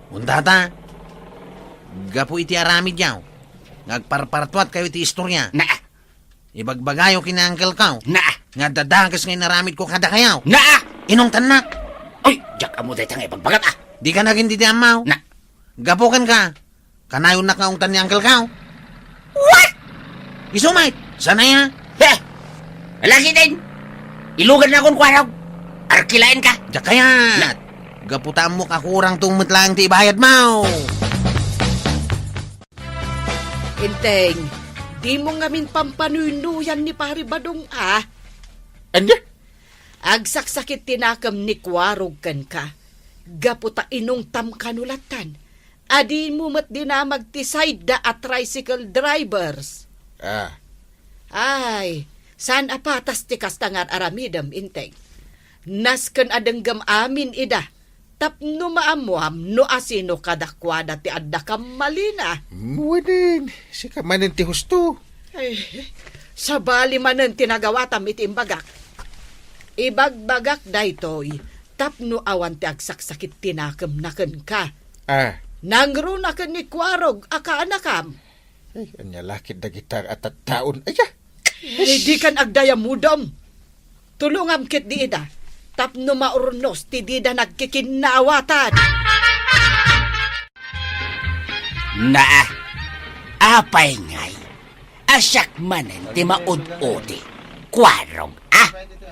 Wen, Tata, gapu iti aramidyo, nga agparpartuatkayo iti istorya. Na. Ibagbagayo ken ni uncle ko. Na. Nga adda dakes nga inaramidko kadakayo. Na. Inungtannak. Oy, diak ammo dayta nga ibagbagam, a. Dika nagin didi ammaw. Na. Gapu kenka, kanayonnak nga ungtan ni uncle ko. What? Isu met, saan aya? He! Alagiden! Ilugannakon, Kuarog! Arkilaenka! Diak kayat! Na. Gapu ta ammok a kurangto met laeng ti ibayadmo! Enteng, dimo ngamin pampanuynuyan ni Pare Badong, a? Ania? Agsaksakit ti nakem ni Kuarog kenka. Gapu ta inungtam kano lattan. Adimo met dinamag ti side da a tricycle drivers. Ah. Ay, saan a patas ti kasta nga ar-aramidem, Inteng? Nasken a denggem amin ida. Tapno maammuam no asino kadakuada ti adda kammalina. Wen, sika manen ti husto. Ay, sabali manen ti nagawatam iti imbagak. Ibagbagak daytoy tapno awan ti agsaksakit ti nakemna kenka. Ah. Nangruna ken ni Kuarog a kaanakam. Ay, ania la ket dagita a tattaon. Aya! Ay, dikan agdayamudom. Tulongam ketdi ida tapno maurnos ti dida nagkikinnawatan. Naa, apay ngay? A siak manen ti maud-udi. Kuarog, a?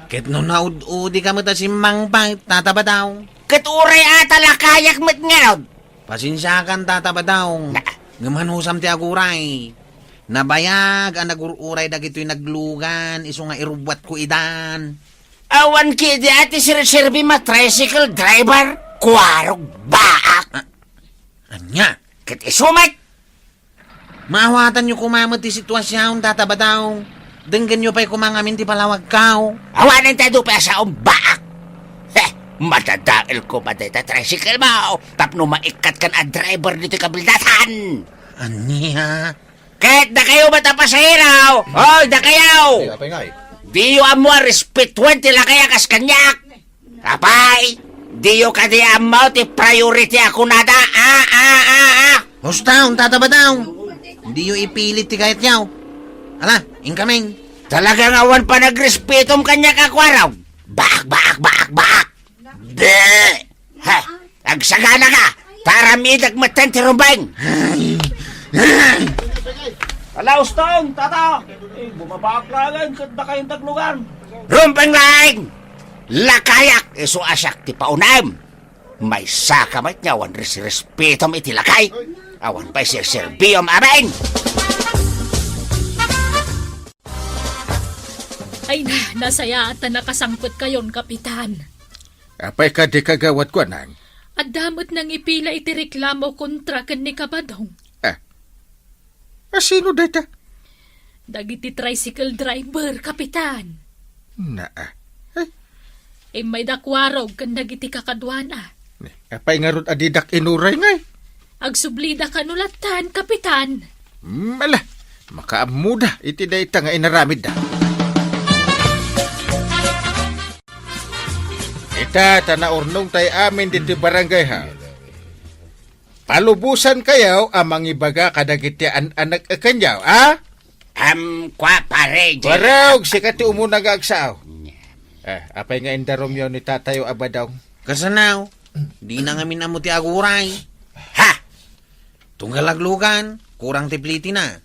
Ket no naud-udika met a simmangpay, Tata Badaw. Ket uray a ta lakayak met ngarud. Pasensiakan, Tata Badaw. Na- Ngem anusam ti aguray? Nabayag a nagur-uray dagitoy naglugan, isu nga irubbuatko idan. Awan ketdi a ti serserbim a tricycle driver, Kuarog, baak. Ah, ania? Ket isu met. Maawatanyo koma met ti situasion, Tata Badaw. Denggenyo pay koma ngamin ti palawagko. Awanen ti adu pay a saom, baak. Heh, madadael koma dayta tricycle mo tapno maikkatkan a driver ditoy kabildasan. Ania? Ket dakayo met a pasahero, oy, dakayo! Ay, apay ngay? Diyo ammo a respetuen ti lakay a kas kaniak. Apay, diyo kadi ammo ti priority a kunada? A, a, a, a! Husto, Tata Badaw. Diyo ipilit ti kayatyo. Ala, inkamin. Talaga nga awan panagrespetom kaniak a Kuarog. Baak, baak, baak, baak! Be! Ha! Agsagana ka! Taramidak metten ti rumbeng! Ala, Ustong, Tata! Eh, bumabakla lang, ket dakayo ti aglugan. Rumbeng laeng! Lakayak, isu a siak ti paunam! Maysaka met nga awan resrespetom iti lakay! Awan pay serserbiom amin! Ay na, nasayaat ta nakasangpetkayon, Kapitan. Apay kadi kagawad, kuanang? Adda met nangipila iti reklamo kontra ken ni Kabadong. Ah. Asino dayta? Dagiti tricycle driver, Kapitan. Naa. Ay. Immay da Kuarog ken dagiti kakaduana. Ni, apay ngarud a didak inuray ngay? Agsublida kano lattan, Kapitan. Mm, ala, makaammoda iti dayta nga inaramidda. Ita, ta naurnongtay amin ditoy barangay hall. Palubosankayo a mangibaga kadagiti an-anak a kaniayo, a? Am, kua, pare, di- Kuarog, sika ti umuna nga agsao. Eh, apay nga indarumyo ni tatayo a Badong? Kasano? Dina ngamin ammo ti aguray. Ha? Tunggal aglugan, kurang ti plitina.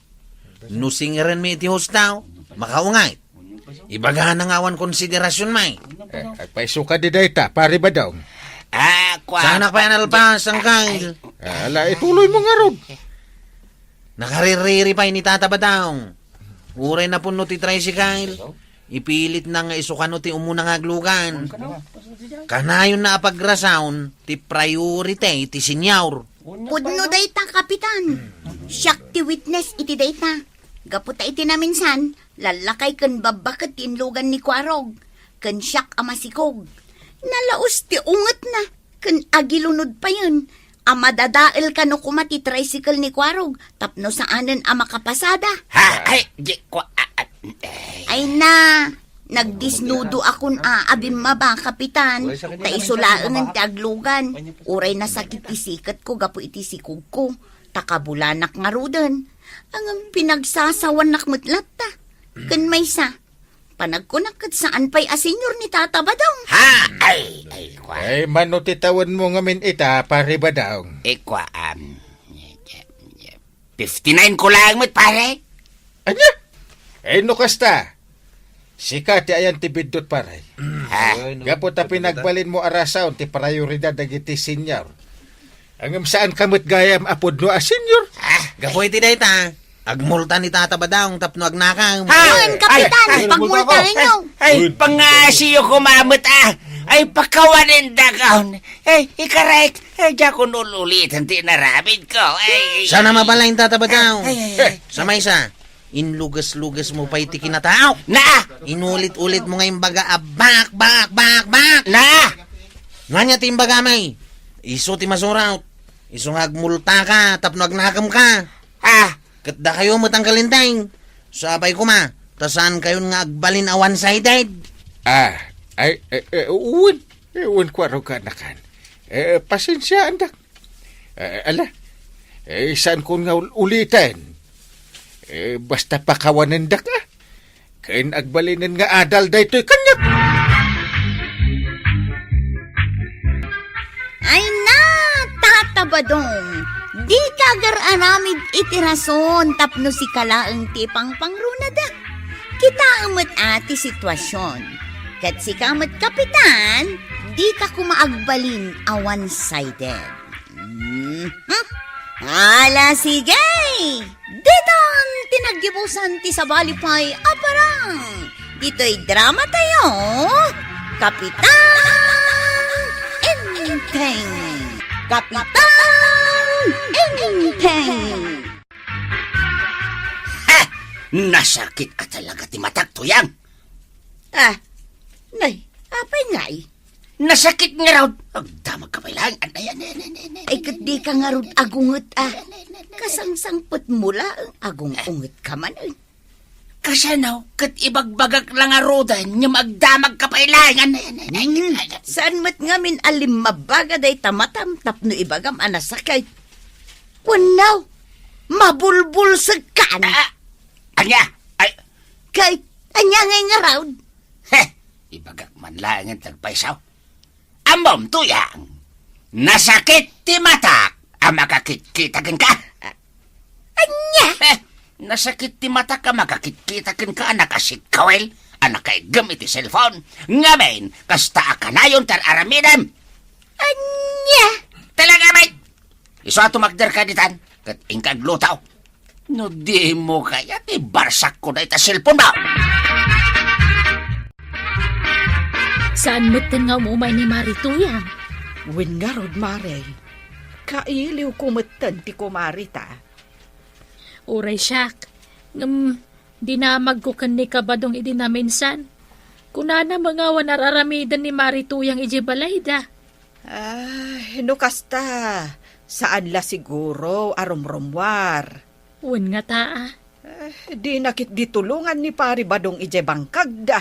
No singerenmi iti husto, makaunget. Ibagana nga awan konsiderasionmi. Eh, agpayso kadi dayta, Pare Badong. Ah, kua- Saanak pay a nalpas, Uncle. Ah, ala, ituloymo ngarud. Nakaririri pay ni Tata Badong. Uray napunno ti tricycle, ipilitna nga isu kano ti umuna nga aglugan. Kanayonna a pagrason ti priority ti senior. Pudno dayta, Kapitan. Siak ti witness iti dayta. Gapu ta iti naminsan, lallakay ken babbaket ti inlugan ni Kuarog, ken siak a masikog. Nalaus ti ungetna, ken agilunod payen a madadael kano koma ti tricycle ni Kuarog tapno saanen a makapasada. Ha? Ay, di ko, ah, ah, eh. Ay na, nagdisnudo akon a abimmaba, Kapitan, ta isu laengen ti aglugan. Uray nasakit ti siketko gapu iti sikogko, ta kabulanak ngaruden. Ngem pinagsasawanak met latta. Ken maysa, panagkunak ket saan pay a senior ni Tata Badong. Ha? Ay, ay, kua. Ay, mano ti tawenmo ngamin ita, Pare Badong? Eh, kua, um, fifty-nine ko laeng met, pare. Ania? Eh, no kasta, sika ti ayan ti biddut, pare. Ha? Gapu ta pinagbalinmo a rason ti prioridad dagiti senior. Ngem saanka met gayam a pudno a senior. Ah, gapu iti dayta, agmulta ni Tata Badong tapno agnakaw. Ha? Wen, Kapitan, ay, ay, pagmultaenyo. Ay, ay, pangasiyo koma met, ah. Ay, pakawanendakon. Ay, ikarek. Ay, diak ul-uliten ti inaramidko. Ay, ay, Sana ay. Mabalain, Tata Badaw. Ay, ay, ay, ay. Sa maysa, inluges-luges mo pay ti kinatao. Na! Inulit-ulit mo nga imbaga a bak, bak, bak, bak. Na! Ania ti imbaga, may? Isu ti masurat. Isu nga agmulta ka tapno agnakem ka. Ah, Ket dakayo met, Uncle Enteng. Sabay koma, ta saan kayon nga agbalin a one-sided. Ah, ay, eh, eh, wen, eh, wen ko a ruga, nakan. Eh, pasensiaandak. Eh, ala, eh, saankon nga ul-, uliten. Eh, basta pakawanendak, ah. Ken agbalinen nga adal daytoy kaniak. Ay na, Tata Badong, dika agar-aramid iti rason tapno sika laeng ti ipangpangrunada. Kitaem met a ti situasion. Ket sika met, Kapitan, dika koma agbalin a one-sided. Mhm. Ala, sige! Ditan ti naggibusan ti sabali pay a parang. Ditoy drama tayo, Kapitan Enteng. Kapitan Enteng. Ha! Nasakit ka talaga ti matak, Tuyang. Ah, nay, apay ngay? Nasakit ngarud. Agdamag ka pay laeng. Anay, anay, anay, anay, anay, Ay, ket dika ngarud agunget, ah. Kasangsangpet mo laeng, agung-unget ka man, eh. Kasano? Ket ibagbagak la ngaruden, ngem agdamag ka pay laeng. Anay, anay, anay, Hmm, anay, anay. Saan met ngamin a limmabaga dayta matam tapno ibagam a nasakit? Wenno, mabulbulsek kan? Ah, ania? Ay. Kay, ania ngay ngarud? Heh, ibagak man laengen ti agpayso. Ammom, Tuyang, nasakit ti matak a makakitkita kenka. Ania? Eh, nasakit ti matak a makakitkita kenka a nakasikkawil, a nakaiggem iti cellphone. Ngamin, kasta a kanayon ti ar-aramidem. Ania? Talaga, met. Isu a tumakder ka ditan, ket inka agluto. No dimo kayat, ibarsakko dayta cellphone mo. Saan metten nga umumay ni Mari Tuyang? Wen ngarud, Mare. Kailiwko metten ti kumarita. Uray siak, ngem dinamagko ken ni Kabadong idi naminsan. Kunana met nga awan ar-aramiden ni Mari Tuyang idiay balayda. Ah, no kasta, saan la siguro a rumrummuar. Wen ngata, a. Ah, dina ketdi tulongan ni Pari Badong idiay bangkagda.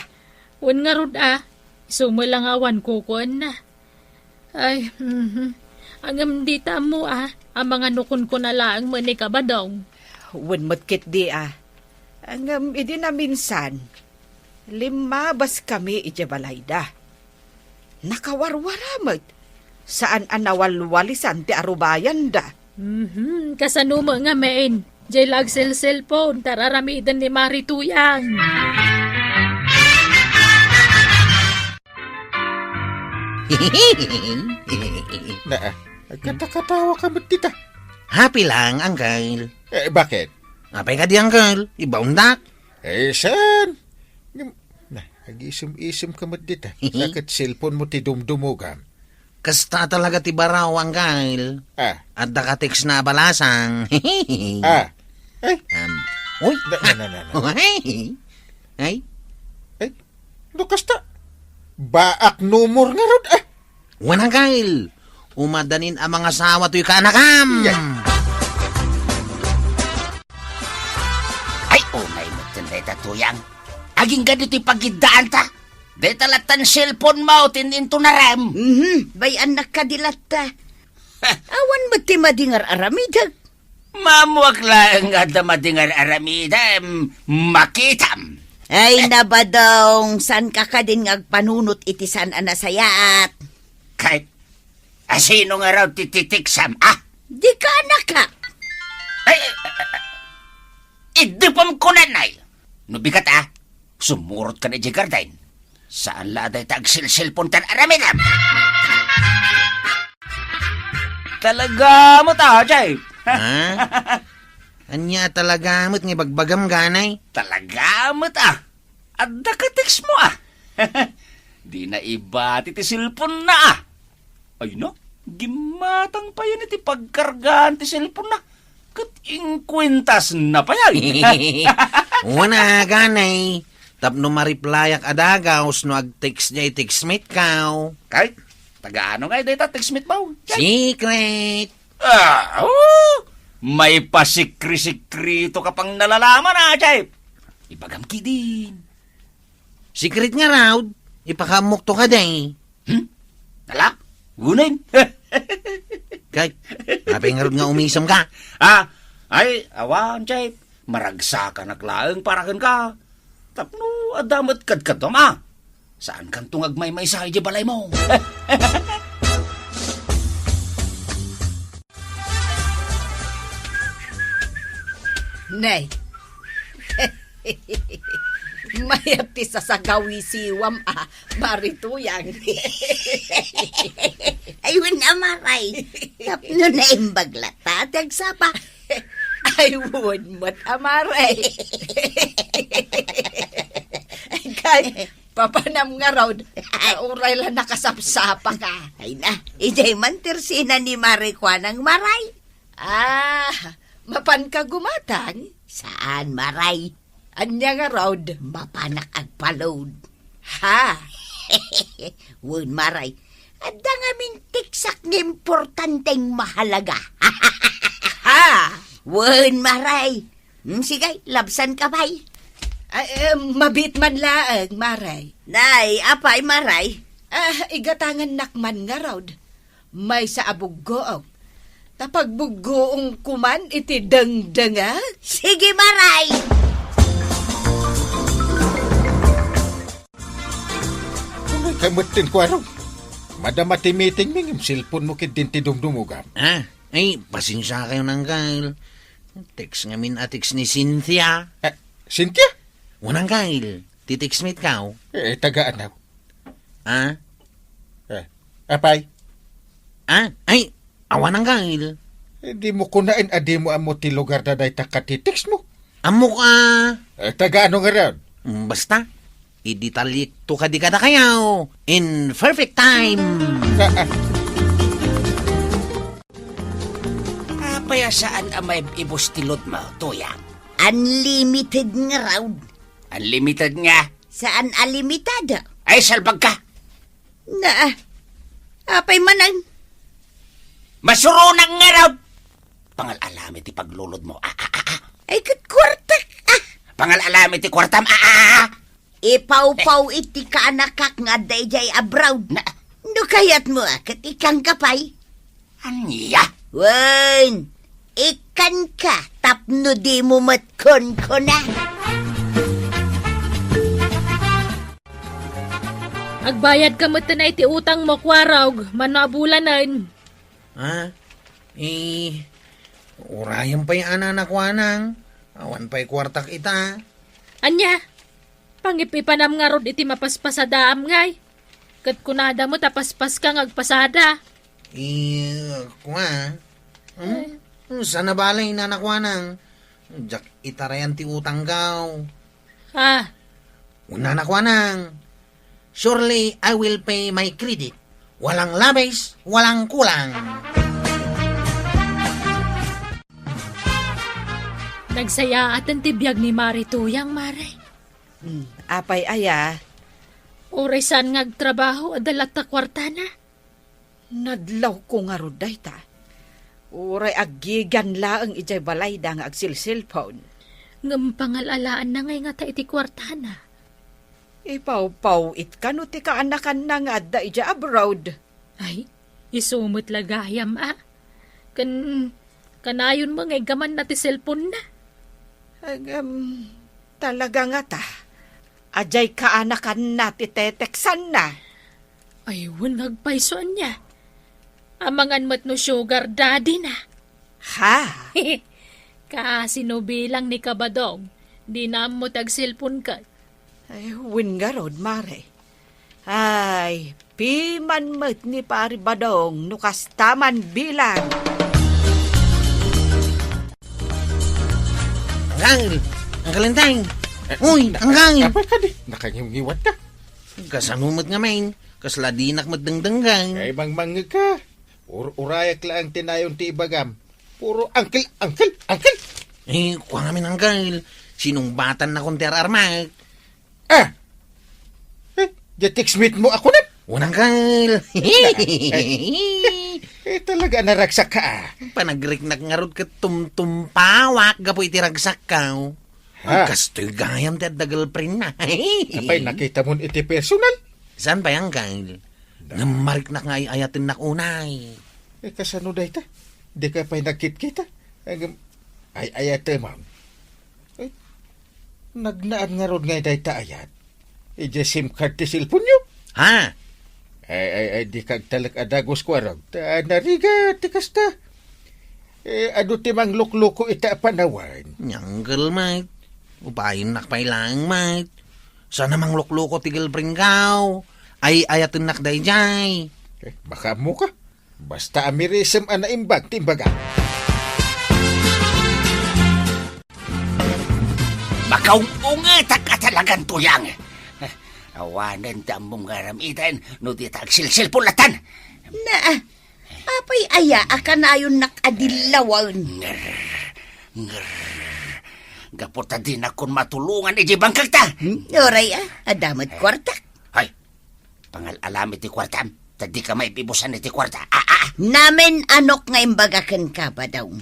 Wen ngarud, a, isu met la nga awan kukuenna. Ay, mhm. Ngem dita ammo, a, a mangano kunkuna laeng met ni Kabadong. Wen met ketdi, a. Ngem idi naminsan, limmabaskami idiay balayda. Nakawarwara met. Saan a nawalwalisan ti arubayanda. Mhm, kasano met ngamin? Diay la agselselpon, ti ar-aramiden ni Mari Tuyang. Na, agkatakatawa ka met dita. Happy lang, Uncle. Eh, bakit? Apay kadi, Uncle? Ibaondak? Eh, saan? Ngem, na, agisim-isim ka met dita. Ket cellphone mo ti dumdumogam. Kasta talaga ti baro, Uncle. Ah. Adda ka text na a balasang. Ah. Ay. Um, uy. Na, na, na, na, na. Ay. Ay. Ay. No kasta, baak number ngarud, ah. Wen, Uncle. Umadanin a mangasawa toy kaanakam. Yeah. Ay, umay metten dayta, Tuyang. Agingga ditoy pagiddaanta. Dayta lattan cellphone mo, tin intunarem. Mhm, bay-annak kadi latta. Awan met ti madi nga ar-aramidek. Maammoak laeng nga adda madi nga ar-aramidem, makitam. Ay, na, Badong, saanka kadin nga agpanunot iti saan a nasayaat? Kay, asino nga raw ti titiksam, ah? Di ka, anak, a. Ay, ay, ay, ay. Idepem kunan, ay. No bigat, a. Sumurot ka na idiay garden. Saan la a dayta agsilsilpon ti ar-aramidem? Talaga met, a, Jay? Ha? Ania a talaga met nga ibagbagam, ganay? Talaga met, a. Adda ka text mo, a. Di na ibati ti cellphone na, ah. Ay na, gimmatang pa yan iti pagkargaan ti cellphone na. Ket inkuentas na pa yan. Wana, ganay. Tapno mariplayak a dagaus no ag-text diay textmate kaw. Kay, taga ano nga dayta textmate mo? Secret. Ah, oh! May pasikri-sikrito ka pang nalalaman, ah, Jay. Ibagam kidin. Secret nga raw, ipakaamok to ka, day. Hmm? Alak? Unin? Kay, apay ngarud nga umisem ka? Ah, ay, awan, Jay. Maragsakanak laeng para ken ka. Tapno adda met kadkadam, ah. Saan kanto nga agmaymaysa idiay balay mo? Nay. Mayat ti sasagawisiwam a marituyang. Ay, wen, Amaray. Tapno naimbag latta ti agsapa. Ay, wen met, Amaray. Kay, papanam ngarud, uray la nakasapsapa ka. Ay na, idiay man ti ersina ni Maray kuanang, Maray. Ah, mapan ka gumatang? Saan, Maray? Ania ngarud? Mapanak agpalod. Ha? Wen, Maray. Adda ngamin teksak nga importanteng mahalaga. Ha? Wen, Maray. Hmm, sige, labsan ka pay. Ay, eh, mabiit man laeng, Maray. Nay, apay, Maray? Ah, igatangannak man ngarud. Maysa a buggoong. Ta pagbuggoongko man iti dengdengek. Sige, Maray! Uray ka met ken kuaro. Madama ti meeting mi ngem cellphone mo ketdin ti dumdumogam. Ah, ay, pasensia kayo, Nanggal. Text ngamin a text ni Cynthia. Eh, Cynthia? Wen, Nanggal, ti textmate kaw. Eh, taga anaw? Ah? Eh, apay? Ah? Ay, awan, Nanggal. Eh, dimo kunaen a dimo ammo ti lugar da dayta katitext mo. Ammok a. Eh, taga ano ngarud? Mm, basta, idetalyekto kadi kadakayo in perfect time. Ah, ah. Apay a saan a maib-ibus ti load mo, Tuyang? Unlimited ngarud. Unlimited nga? Saan a limited? Ay, salbag ka! Na, apay manen? Masuronak ngarud! Pangal-alami ti paglulod mo. Ah, ah, ah, ah. Ay, ket kuartak. Ah! Pangal-alami ti kuartam. Ah, ah, ah, ah. Ipawpaw iti kaanakak nga adda idiay abroad. Na- No kayat mo, ah, ket ikkanka pay. Ania? Wen, ikkanka tapno dimo met kunkuna. Agbayad ka met iti utang mo, Kuarog, mano a bulanen. Ah, eh, urayan pay a nanakuanang. Awan pay kuartak ita. Ania? Pangip-ipanam ngarud iti mapaspasadaam ngay. Ket kunada met a paspaska nga agpasada. Eh, kua. Hmm? Ay. Sana balay, nanakuanang. Diak itarayan ti utangko. Ah. Nanakuanang. Surely I will pay my credit. Walang labis, walang kulang. Nagsayaaten ti biag ni Mari Tuyang, Mare. Hmm, apay aya? Uray saan nga agtrabaho, adda latta kuartana. Nadlawko ngarud dayta. Uray aggigan laeng idiay balayda nga agsilsilpon. Ngem pangal-alaanna ngay ngata iti kuartana. Ipawpaw-it kano ti kaanakanna nga adda idiay abroad. Ay, isu met la gayam a. Ken, kanayon met nga iggamanna ti cellphone-na. Agam, talaga ngata. Adiay kaanakanna ti teteksanna. Ay, wen nga agpayso ania. Amangan met no sugar daddy-na. Ha? Kasino bilang ni Kabadong, dina ammo ti agselpon ket. Ay, wen ngarud, Mare. Ay, piman met ni Pari Badong no kasta man bilang. Anggal! Anggal Enteng! Eh, uy, na-, Anggal! Apay kadi? Nakangimngiwat ka. Kasano met ngamin? Kasla dinak met dengdenggen. Ay, mangmangngeg ka. Ur-urayak laeng ti nayon ti ibagam. Puro angkel, angkel, angkel. Eh, kua ngamin, angkel. Sinungbatannakon ti ar-armak. Ah! Eh, di text mate mo ako na? Wen, angkel. Eh, talaga naragsak ka, ah. Panagriknak ngarud ket tumtumpawak gapu iti ragsakko. Ha? Kastoy gayam ti adda girlfriend na. Apay, nakita mon iti personal? Saan pay, angkel? Da. Ngem mariknak nga ay-ayatennak unay. Eh, kasano dayta? Dika pay nagkitkita? Ngem, ay-ayatem, ah. Eh, nagnaan ngarud nga dayta ayat? Idiay SIM card ti cellphone-yo? Ha? Ay, ay, ay, dika agtalek a dagus, Kuarog. Ta narigat ti kasta. Eh, adu ti manglukloko ita a panawen. Angkel, mate. Upayennak pay laeng, mate. Saan a manglukloko ti girlfriend-ko. Ay-ayatennak daydiay. Eh, makaammo ka. Basta amirisem a naimbag ti imbaga. Makaung-ungetak a talagan, Tuyang. Awanen ti ammom nga aramiden no dita agsilsilpon latan. Na, apay aya a kanayonnak a dillawen? Nger, nger. Gapu ta dinakon matulongan idiay bangkagta. Hmm, uray, ah, adda met kuartak. Hay, pangal-alam iti kuartam, ta dika maibibusan iti kuarta. Ah, ah, ah. Namin anok nga imbaga kenka, Badong.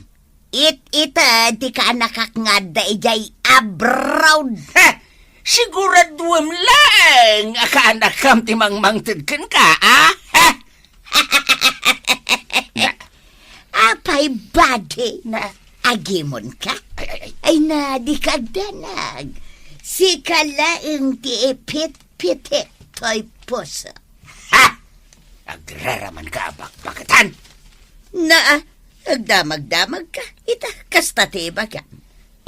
It-ited ti kaanakak nga adda idiay abroad. Ha! Siguraduem laeng a kaanakam ti mangmangted kenka, a? Ha! Na. Apay, badi? Na. Agimonka? Ay, ay, ay. Ay na, dika agdanag. Sika laeng ti ipitpitik toy puso. Ha! Agraramanka a bakbakatan? Na, agdamagdamagka. Ita, kasta ti ibagam.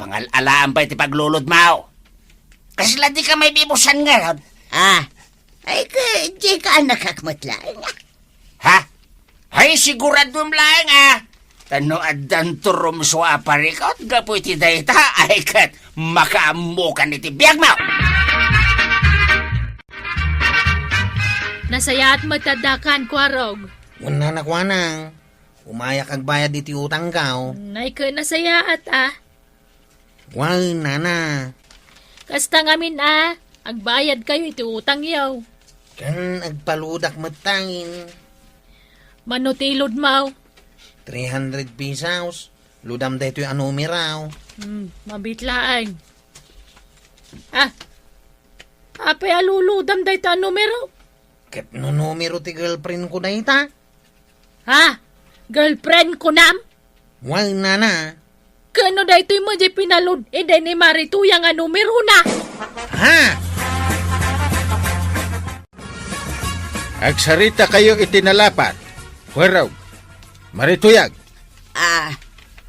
Pangal-alaam pay ti pagluludmaw. Kasla dika maibibusan ngarud? Ah, ay, ka, di kaanakak met laeng, ah. Ha? Ay, siguraduem laeng, ah. Ta no addan turumso a parikot gapu iti dayta, ay ket makaammokan iti biagmo. Nasayaat met ti addakan, Kuarog. Wen, nana, kuanang. Umayak agbayad iti utangko. Nay, ket nasayaat, ah. Wen, nana. Kasta ngamin, ah. Agbayadkayo iti utangyo. Ken agpaludak met laeng. Mano ti iludmo? Three hundred pesos. Ludam daytoy a numero. Hmm, mabiit laeng. Ah, apay a luludam dayta a numero? Ket no numero ti girlfriend-ko dayta? Ha? Girlfriend-ko nam? Wen, nana. Ket no daytoy met diay pinalud-ed ni Mari Tuyang a numerona? Ha? Agsaritakayo iti nalapat. Kuarog. Mari Tuyang. Ah.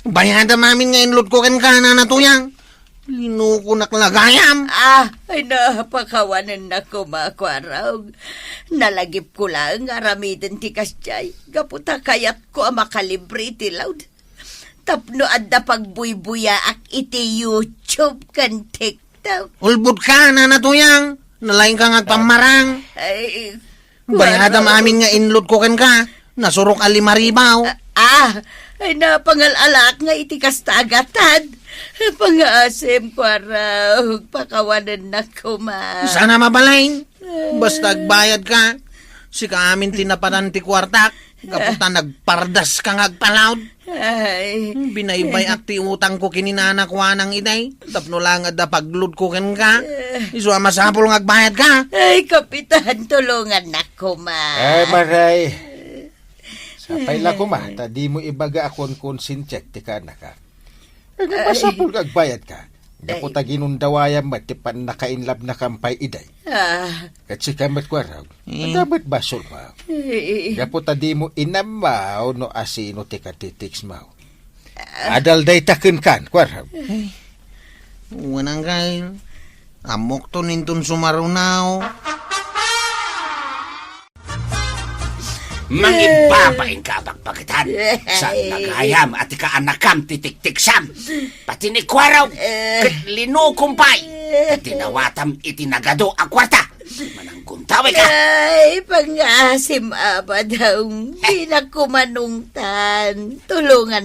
Bayadam amin nga inludko kenka, nana Tuyang. Linukonak la gayam. Ah, ay na, pakawanennak koma, Kuarog. Nalagipko laeng nga aramiden ti kasdiay, gapu ta kayatko a makalibre iti load. Tapno adda pagbuybuyaak iti YouTube ken TikTok. Ulbodka, nana Tuyang. Nalaingka nga agpammarang. Ay, Bayadam amin nga inludko kenka. Nasurok a lima ribu. Ah, ah, ay, napangal-alaak nga iti kasta a gatad. Pangaasim, Kuarog, pakawanennak koma. Saan a mabalin. Basta agbayadka. Sika amin ti napatan ti kuartak. Gapu ta nagpardaska nga agpalaod. Ay. Binaybay-ak ti utangko ken ni nana kuanang itay. Tapno la nga adda pagludko kenka. Eh. Isu a masapul nga agbayadka. Ay, Kapitan, tulongannak koma. Ay, Maray. Sapay la koma, ta dimo ibaga a konkonsensiak ti kaanakak. Ay, masapul nga agbayadka. Gapu ta ginundawayam met ti pannakainlabnakam pay iday. Ah. Ket sika met, Kuarog. Eh. Adda met basolmo. Eh. Gapu ta dimo inammo no asino ti katitiksmo. Ah. Adal dayta kenkan, Kuarog. Eh. Wen, anggayo. Ammokto ninton sumaruno. Mangibbabain ka, abakbakitan. Saan nga gayam a ti kaanakam ti tiktiksam. Pati ni Kuarog, ket linukom pay. Dinawatam iti nagadu a kuarta. Manang Kunta, Beka! Ay, pangaasim, Apo Dong. Dinak kumanungtan. Tulungan